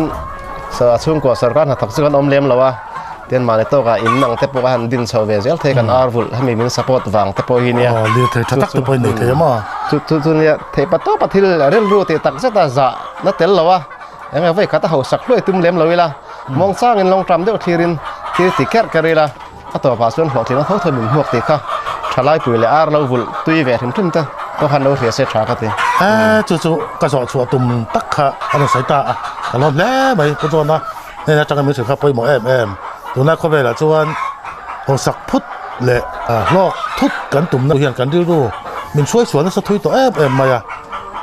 a chhungkua sarkar hnathawk chu kan awm lem lo a, tin mahni tawkah in ang te pawh ka han din chho ve zel thei kan ar vulh hemi min support vang te pawh hi nia. Aw lirthei tha tak te pawh in nei thei a maw? Chu chu chu nia theih pa tawpa thil rilru tih tak zet a zah na tel lo a, eng nge vawi khat a hausak hluai tum lem lo ila, muang changin lawng tram deuh thlirin thil ti kerh kerh ila, A tawpah chuan hlawhtling a tho tho min hmuak tih kha thalaipui leh ar lo vulh tui ve hrim hrim te pawh khan lo hria se tha ka ti. He chu chu ka zawh chhuah tum tak kha a rawn sawi ta a, ka lawm hle mai. Pu John-a hnen atanga min hrilh kha pawimawh em em. Tunlai khawvelah chuan hawsak phut leh hlawk thut kan tumna hian kan rilru min hruai sual nasa thui tawh em em mai a.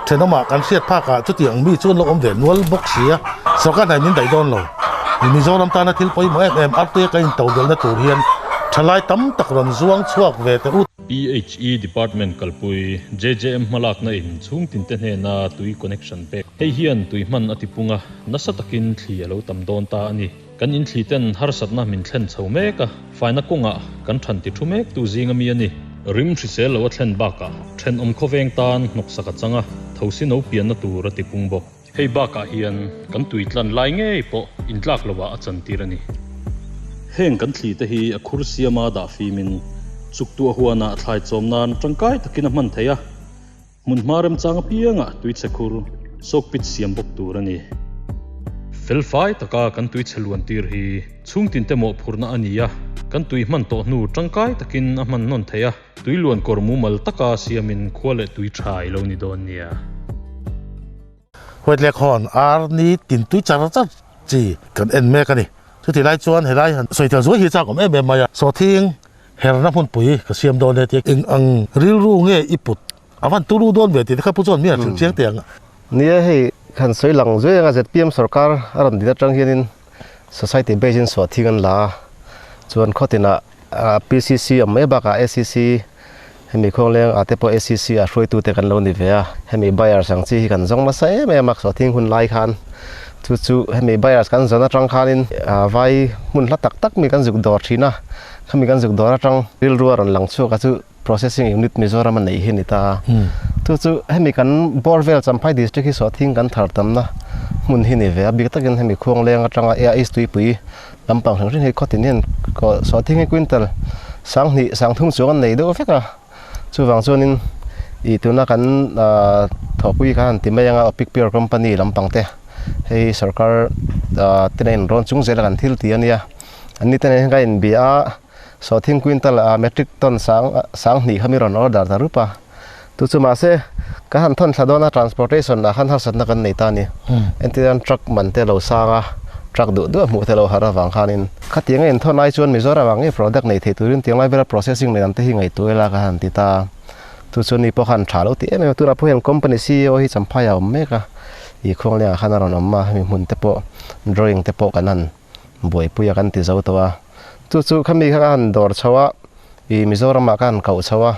Thenawmah kan hriat phakah chutiang mi chu an lo awm ve nual bawk si a, sorkar hnaih min daih dawn lo. Mizoram tana thil pawimawh em em artuia kan intodelna tur hian thalai tam tak rawn zuang chhuak ve teh u. PHE Department kalpui JJM hmalakna in chhungtinte hnena tui connection pek. Hei hian tui hman a tipung a, nasa takin thli a lo tam dawn ta a ni. Kan inthli ten harsatna min thlen chho mek a, faina kawngah kan than ti thu mek tu zing ami a ni. Rim hrisel lo a thlen bakah thenawm khawveng tan hnawksak a chang a, thosi no pianna tur a ti pung bawk. Hei bakah hian kan tui tlan lai ngei pawh intlak lovah a chantir a ni. Heng kan thli te hi a khur siama dah fimin chuktuah huanah thlai chawm nan tangkai takin a hman theih a, Hmunhma remchang apiangah tuichhe khur soak pit siam bawk tur a ni. Felfai taka kan tuichhe luan tir hi chhungtinte mawhphurhna a ni a, kan tui hman tawh hnu tangkai takin a hman nawn theih a, tui luan kawr mumal taka siamin khua leh tui tha i lo ni dawn nia. Huaitlek hawn ar ni tin tui char char chi kan en mek a ni. Chutih lai chuan helai han sawi tel zuai hi chak awm em em mai a, sawhthing Herna hmunpui ka siam dawn e tia eng ang rilru nge i put a van turu dawn ve tih te kha pu chuan mi han hrilh chiang teh ang. Nia hei han sawi lang zuai anga zpm sorkar a rawn din atang hianin society base in suah thing an la a, chuan khawtinah PCC awm mai bakah ACC hemi khawngleng ah te pawh ACC ah hruaitute kan lo ni ve a, hemi buyers ang chi hi kan zawng nasa em em a suah thing hun lai khan chu chu hemi buyers kan zawn atang khanin vai hmun hla tak tak mi kan zuk dawr thin a. Khami kan zuk dawr atang rilru a rawn lang chhuak a chu Processing Unit Mizoram a neih hi a ni ta a. Chu chu hemi kan bawr vel Champhai District hi sawhthing kan thar tamna hmun hi ni ve a, bik takin hemi Khuangleng atanga Air East tuipui lampang hrim hrim hi khawtin hian sawhthing hi quintal sanghnih sangthum chuang an nei deuh vek a. Chuvang chuanin ih tuna kan thawhpui kha han ti mai anga Opic Pure Company lampang te hei sorkar te nen rawn chung zela kan thil ti a nia. An ni te nen hian ka inbia a, sawhthing quintal a metric ton sang sanghnih kha mi rawn order ta rup a. Tu chu mahse ka han thawn thla dawn a transportation ah khan harsatna kan nei ta a ni. Entirnan truck man te lo sang a, truck duh duh a hmuh theih loh har avang khanin khatiang a inthawn ai chuan Mizoram ah ngei product nei thei turin tiang lai vela processing nei lam te hi ngaihtuah ila ka han ti ta a. Chu chu ni pawh khan tha lo ti em em a, tunah pawh hian company ceo hi Champhai ah a awm mek a, ih khuangleng ah khan a rawn awm a, hemi hmun te pawh drawing te pawh kan han buaipui a kan ti zo tawh a, chu chu khami kha ka han dawr chho a, ih Mizoram ah ka han koh chho a,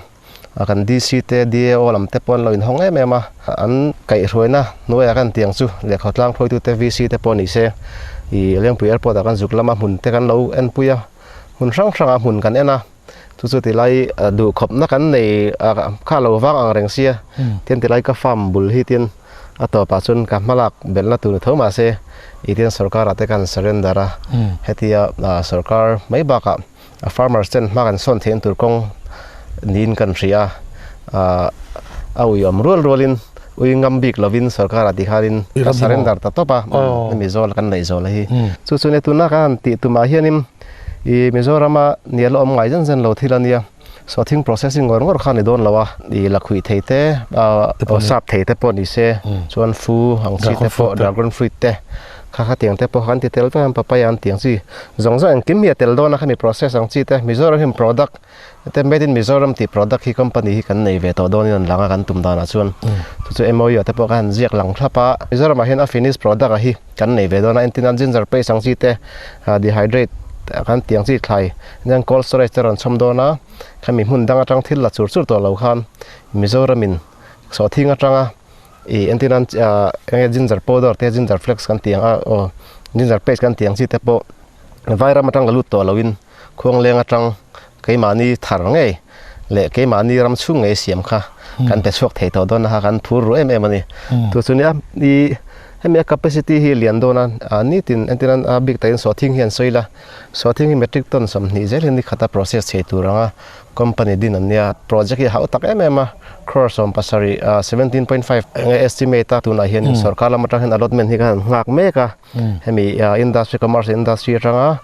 kan DC te DAO lam te pawh an lo inhawng em em a, an kaihhruaina hnuaiah kan tiang chu lehkha tlang hruaitu te VC te pawh ni se, ih Lengpui airport ah kan zuk lama hmun te kan lo enpui a, hmun hrang hrangah hmun kan en a. Chu chu tilai duh khawpna kan nei kha lo vang ang reng sia tin tilai ka farm bul hi tin a tawpah chuan ka hmalak belhna tur ni tho mahse i tin sorkar ah te khan surrender a hetia sorkar mai bakah a farmers ten hma kan sawn theihna tur kawng niin kan hria a a ui awm rual rualin ui ngam bik lovin sorkar ah tikhanin ka surrender ta tawp a hemi zawl kan neih zawh la hi chu chu nia tuna ka han tih tumah hianin I Mizorama nial awm ngai zen zen lo thil a nia. Sawhthing processing ngawr ngawr kha a ni dawn lo a. I lakhuih thei te, aw sap thei te pawh ni se, chuan fu ang chi te pawh, dragon fruit te, kha kha tiang te pawh kha an ti tel vek a, papaya an tih ang chi zawng zawng engkim hi a tel dawn a, khami process ang chi te, Mizoram hian product te made in Mizoram tih product hi company hi kan nei ve tawh dawnin an lang a kan tum danah chuan chu chu MOU ah te pawh kha han ziak lang thlap a. Mizoramah hian a finish product ah hi kan nei ve dawn a, entirnan ginger paste ang chi te, dehydrate kan tih ang chi thlai nen cold storage te rawn chhawm dawn a khami hmun dang atang thil la chur chur tawh lo khan Mizoramin sawhthing atanga ih entir nan eng nge ginger powder te ginger flakes kan tih ang a aw ginger paste kan tih ang chi te pawh vairam atang la lut tawh loin khuangleng atang keimahni thar ngei leh keimahni ram chhung ngei siam kha kan pe chhuak thei tawh dawn a kan phur ru em em a ni. Chu chu nia i hemi a capacity hi lian dawn a nitin entir nan a bik takin sawhthing hi an sawi la sawhthing hi metric ton 20 zel hi ni khata process thei tur anga company din an nia project hi a hauh tak em em a crore 17 17.5 enge estimate a tunah hianin sorkar lam atang hian allotment hi khan an nghak mek a. Hemi industry commerce industry atanga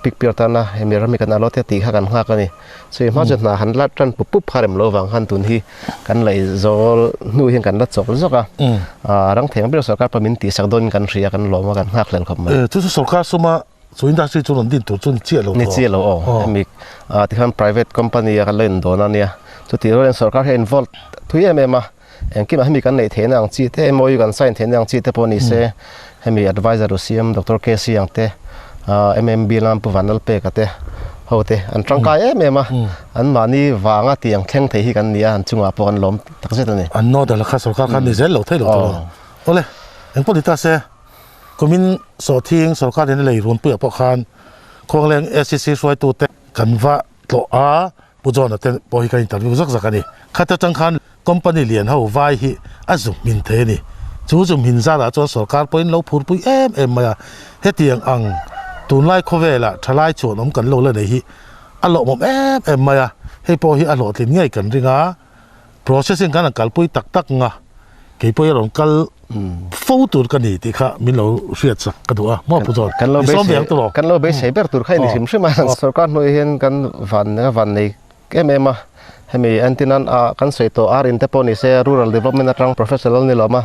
pick piar tana hemi ram hi kan alawt e tih kha kan nghak a ni. Chumi hma chu hna han la tan pup pup kha rem lo vang khan tun hi kan laihzawl hnu hian kan la chawk zawk a. Rang theng ber sorkar pawh min tihsak dawnin kan hria kan lawm a kan nghak hlel khawp mai. Chu chu sorkar suma chu industry chu rawn din tur chu ni chiah lo Ni chiah lo aw. Hemi tikhan private company a kan lo indawn a nia. Chutih rualin sorkar hi a involve thui em em a. Engkimah hemi kan neih theihna ang chi te, MOU kan sign theihna ang chi te pawh ni se, hemi advisor u siam Doctor KC ang te, MMB lam Pu Vanlalpeka te ho te an tangkai em em a, an mahni vanga tiang thleng thei hi kan ni a, an chungah pawh kan lawm takzet a ni. An nawt a kha sorkar khan ni zel lo thei lo tur a. Awle, engpawh ni ta se, kumin sawhthing sorkar in a lei runpuiah pawh khan Khuangleng ACC hruaitute kan va tlawh a, Pu John-a te pawh hi ka interview zak zak a ni. Khata tang khan company lian ho vai hi a zu hmin thei a ni. Chu zu hmin zarah chuan sorkar pawhin lo phurpui em em mai a. Hetiang ang tunlai khawvelah thalai chuan awm kan lo la nei hi a lawmawm em em mai a. Hei pawh hi a hlawhtlin ngei kan ring a. Processing kan han kalpui tak tak nga kei pawh hi a rawn kal fo tur ka ni tih kha min lo hriat sak ka duh a maw Pu John Kan lo beisei kan lo beisei ber tur kha i ni hrim hrim a sorkar hnuai hian kan van van nei em em a hemi entirnan ah kan sawi tawh ar in te pawh ni se rural development atang professional ni lawm a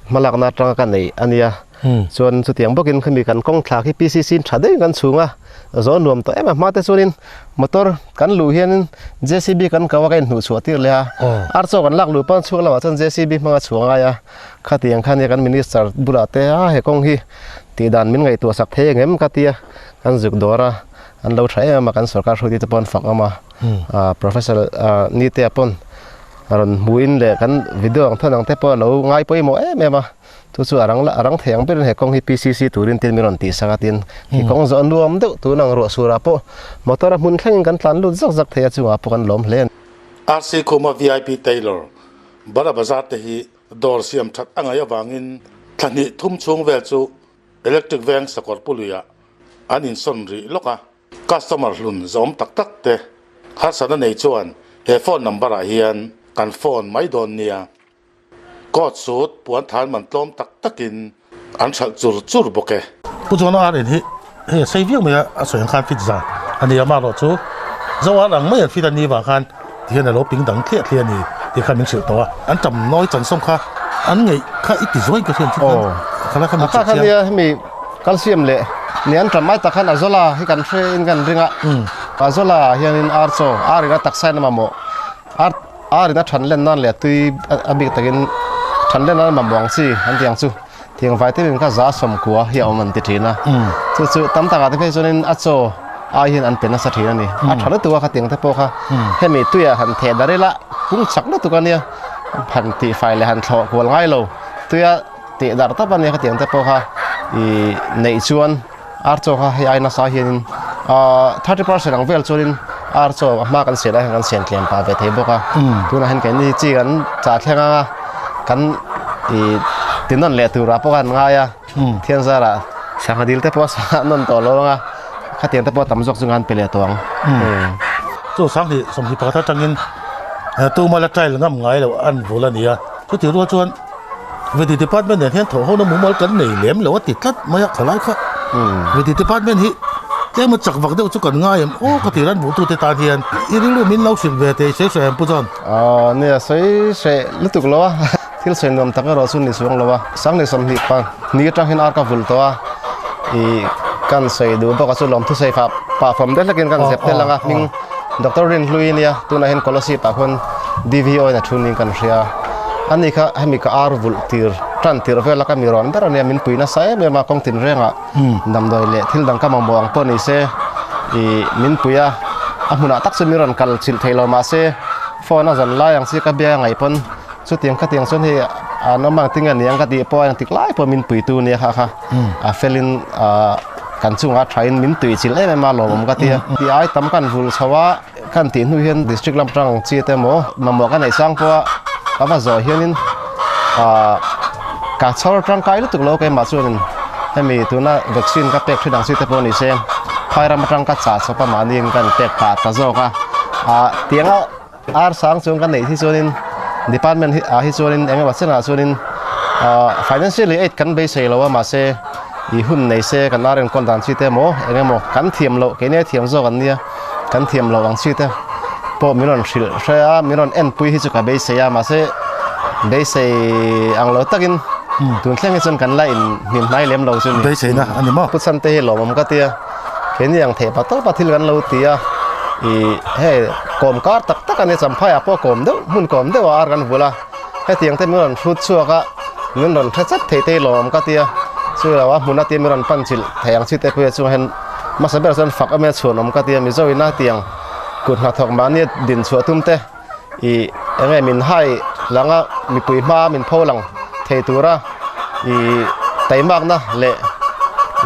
hmalakna atanga ka neih a nia Chuan chutiang bawkin khami kan kawng thlak hi PCC in tha deuhin kan chhung a, zawn nuam tawh em a hma te chuanin motor kan luh hianin JCB kan kau a ka inhnuh chhuah tir leh a, ar chaw kan lak luh pawn chhuak lamah chuan JCB hmanga chhuah ngai a, khatiang khan kan minister bulah te a he kawng hi tih dan min ngaihtuah sak thei engem ka tia kan zuk dawr a, an lo tha em em a kan sorkar hruaitute te pawh an fak awm a, professor Nite-a pawn rawn hmuhin leh kan video ang thawn ang te pawh a lo ngai pawimawh em em a. Chu chu a rang a rang thei ang berin he kawng hi PCC turin tin min rawn tih sak a tin khi kawng zawh nuam deuh tun ang ruah surah pawh motor a hmun thlengin kan tlan lut zak zak thei a chungah pawh kan lawm hle a ni. RC Khuma vip Tailor, Bara Bazar te hi dawr siam that a ngaih avangin thla hnih thum chhung vel chu Electric Veng sakawr puluiah an insawn rih lawk a. Customer hlun zawm tak tak te harsatna nei chuan he phone number ah hian kan phone mai dawn nia. Coat suit puan than man tlawm tak takin an hralh chur chur bawk e. Pu John ar in hi hei a sei viau mai a, a sawi ang khan fit za a ni a, amaherawh chu zo ar ang mai an fit a ni vang khan tihian a lo ping dang thliah thliah a ni tih khan min hrilh tawh a, an tam nawi chan sawm kha an ngeih kha i ti zuai ka hriat chu khan khala kha min hrilh chiang. Nia hemi calcium leh ni an tam mai tak khan Azolla hi kan hre in kan ring a, Azolla ah hianin ar chaw ar in a taksa in a mamawh Ar arin a than len nan leh tui a bik takin than len nan mamawh ang chi an tih ang chu tiang vitamin kha za sawmkua hi a awm an ti thin a chu chu tam takah te phei chuanin a chaw ai hian an pe nasa thin a ni a tha lutuk a khatiang te pawh kha hemi tuiah han theh dar ila pung chak lutuk a nia han tihfai leh han thlawh kual ngai lo tuia teh dar tap a nia khatiang te pawh kha ih neih chuan. Ar chaw kha hei ai nasa hianin 30% ang vel chuanin Ar chaw a hma kan sian lai hian kan sian tlem pah ve thei bawk a, tunah hian keini chi kan chah thleng ang a, kan ih ti nawn leh turah pawh khan ngai a, thian zarah sangha dil te pawh a sangha nawn tawh lo ang a, khatiang te pawh tam zawk chu ngan pe leh tawh ang. Chu sanghnih 21 atangin tuma la trial ngam ngai loh an vul a ni a, chutih rual chuan Veti department nen hian thawh hona mumal kan nei lem lo a ti tlat mai a, khalai kha Veti department hi tlema chak vak deuh chu kan ngai em aw ka ti ran vuhtute tan hian i rilru min lo hrilh ve teh sawi sawi em Pu John? Aw nia sawi hreh lutuk lo a, thil sawi nuam tak erawh chu ni chuang lo a, Sanghnih 22 atang hian ar ka vul tawh a, ih kan sawi duh bawk a chu lawmthu sawi fah pah fawm deuh hlekin kan zep tel ang a hming Doctor Rinhlui nia tunah hian Kolasib ah khuan DVO in a thu niin kan hria a ni kha hemi ka ar vulh tir tan tirh vel a ka mi rawn ber ania min pui nasa em em a kawng tin rengah damdawi leh thil dang ka mamawh ang pawh ni se ih min pui a a hmunah tak chu min rawn kal chilh thei lo mahse phone a zan lai ang chi ka bia ngaih pawn chutiang khatiang chuan hei an awm ang tinge aniang ka tih pawh a engtik lai pawh min puitu nia kha kha a felin ah kan chungah thain min tui chilh em em a lawmawm ka tia tih ai tam kan vul chho a kan tih hnu hian district lam atang chi te emaw mamawh ka neih sang pawh a ka va zawh hianin ah ka chhawr tangkai lutuk lo keimah chuanin hemi tuna vaccine ka pek thin ang chi te pawh ni se phai ram atang ka chah chawp a mahni in kan pek pah ta zawk a ah tianga ar sang chuan ka neih hi chuanin department hi ah hi chuanin eng emaw chenah chuanin ah financially aid kan beisei lo a mahse ih hun nei se kan ar enkawl dan chi te emaw eng emaw kan thiam loh keini a thiam zawk an nia kan thiam loh ang chi te pawh min rawn hrilh hre a min rawn enpui hi chu ka beisei a mahse beisei ang lo takin tun thleng hi chuan kan la in hnim hnai lem lo chu ni beiseina a ni maw pu chhan te hi lawmawm ka tia. Keini ang theih pa tawpa thil kan lo ti a, ih hei kawm kar tak tak a nia Champhaiah pawh kawm deuh hmun kawm deuh a ar kan vul a, hetiang te min rawn hrut chhuak a, min rawn hre chat thei te hi lawm ka ti a, chu lo a hmun a tia min rawn pan chilh thei ang chi te pawh hi chungah hian hmasa ber chuan fak em em a chhuan awm ka ti a, Mizo ina tiang kut hnathawk mahni a din chhuah tum te ih eng nge min hai lang a mipui hma min pho lang thei tura ih taimakna leh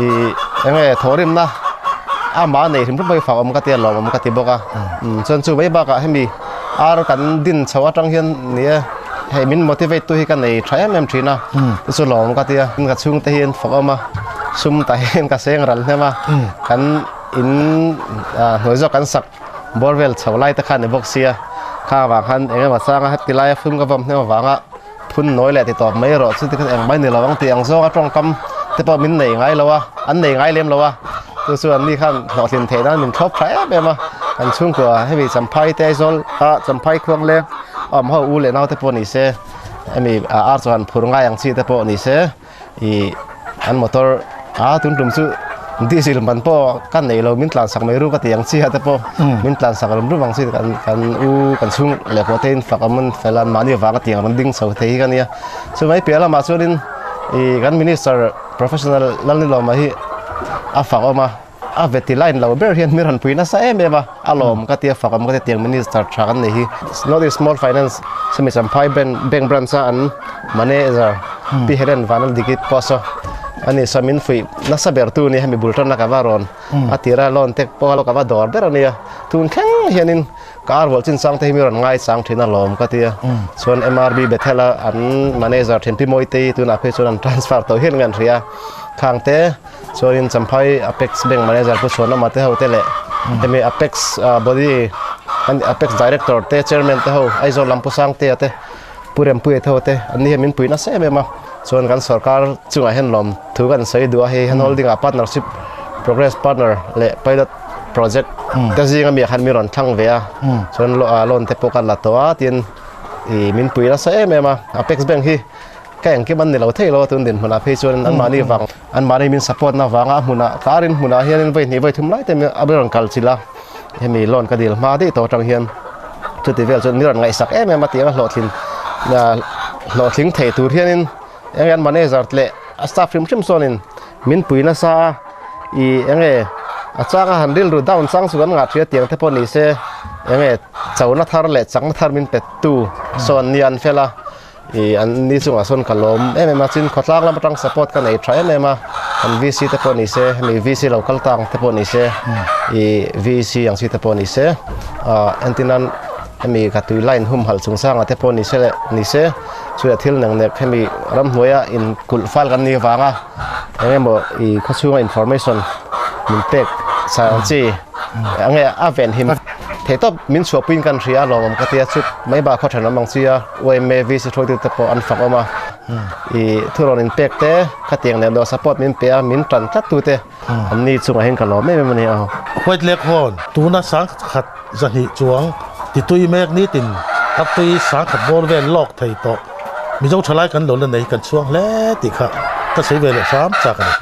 ih eng nge thawhrimna amah a nei hrim hrim pawh hi fak awm ka ti a lawmawm ka ti bawk a chuan chu mai bakah hemi ar kan din chho atang hian ni e hei min motivate tu hi ka nei tha em em thin a chu chu lawmawm ka ti a ka chhungte hi an fak awm a sum tah hian ka seng ral hnem a kan in hnuai zawk kan sak Bawr vel chho lai te kha a ni bawk sia, kha avang khan eng emaw changa heti laia phun ka vawm hnem avanga phun nawi leh ti tawp mai erawh chu tikhan eng mai ni lo ang tih ang zawnga tawngkam te pawh min nei ngai lo a, an nei ngai lem lo a, chu chu anni khan hlawhtlin theih nan min thlawp tha em em a, kan chhungkua hemi Champhai te Aizawl a Champhai khuang leng a awm ho u leh nau te pawh ni se hemi ar chuan phur ngai ang chi te pawh ni se. Ih an motor a tun tum chu diesel man pawh ka nei lo min tlan sak mai ru ka ti ang chi a te pawh min tlan sak rum rum ang chi kan kan u kan chhung leh pawh te in fak awm an fel a mahni vang a tiang rawn ding chho thei hi ka nia chumai piah lamah chuanin ih kan minister professional Lalnilawma hi a fak awm a. A veti line lo ber hian mi rawn pui nasa em em a, a lawm ka ti a fak awm ka ti tiang minister tha kan nei hi. North East Small Finance semi Champhai bank branch a an manager Pi Helen Vanaldiki post a ani saw min fuih nasa ber tu nia hemi bul tanna ka va rawn a tira loan te pawh ka va dawr ber ania tun thleng hianin ka ar vual chin chang te hi mi rawn ngai chang thin a lawm ka ti a chuan MRB Bethel a an manager thin Pi Mawitei tunah phei chuan an transfer tawh hian nge an hria khang te Chuanin Champhai Apex Bank Manager Pu Chhuanawma te ho te leh hemi Apex Body Apex Director te Chairman te ho Aizawl lam Pu Sangtea te Pu Rempuia te ho te an ni hian min pui nasa em em a. Chuan kan sorkar chungah hian lawm thu kan sawi duh a, hei hian holding ah partnership progress partner leh pilot project te zinga mi ah khan min rawn thlang ve a. Chuan loan te pawh kan la tawh a tin ih min pui nasa em em a. Apex Bank hi ka engkim an ni lo thei lo a tun dinhmunah phei chuan anmahni vang anmahni min support na vanga a hmunah karin hmunah hianin vawi hnih vawi thum lai te a rawn kal chilh a hemi loan ka dil hma daih tawh atang hian chuti vel chuan mi rawn ngaihsak em em a tiang a hlawhtlin hlawhtling thei tur hianin eng an manager leh a staff hrim hrim sawnin min pui nasa a ih eng nge a changa han rilru down chang chu kan ngah thei a tiang te pawh ni se eng nge chona thar leh chakna thar min pe tu sawn nia an fel a. I an ni chungah sawn ka lawm em em a, chin khawtlang lam atang support ka nei tha em em a, kan VC te pawh ni se, hemi VC lo kal tang te pawh ni se, i VC ang chi te pawh ni se, ah entirnan hemi ka tui line humhalh chungchangah te pawh ni se leh ni se, chu leh thil nek nek hemi ramhnuaia in kulh fal kan nih avanga eng emaw i khawchhunga information min pek char ang chi enge a venhim theih tawp min chhuahpuiin kan hria a lawmawm ka tia chu mai bak khaw thenawm ang chi a YMA VC hruaitu te pawh an fak awm a i thurawn in pek te khatiang leh dawh support min pe a min tan tlat tu te an ni chungah hian ka lawm em em a ni a. White Lake Horn tuna sangkhat zahnih chuang titui mek nitin artui sangkhat bawr vel lawk thei tawh Mizo thalai kan lo la nei kan chhuang hle tih kha ka sawi ve leh hram chak a ni.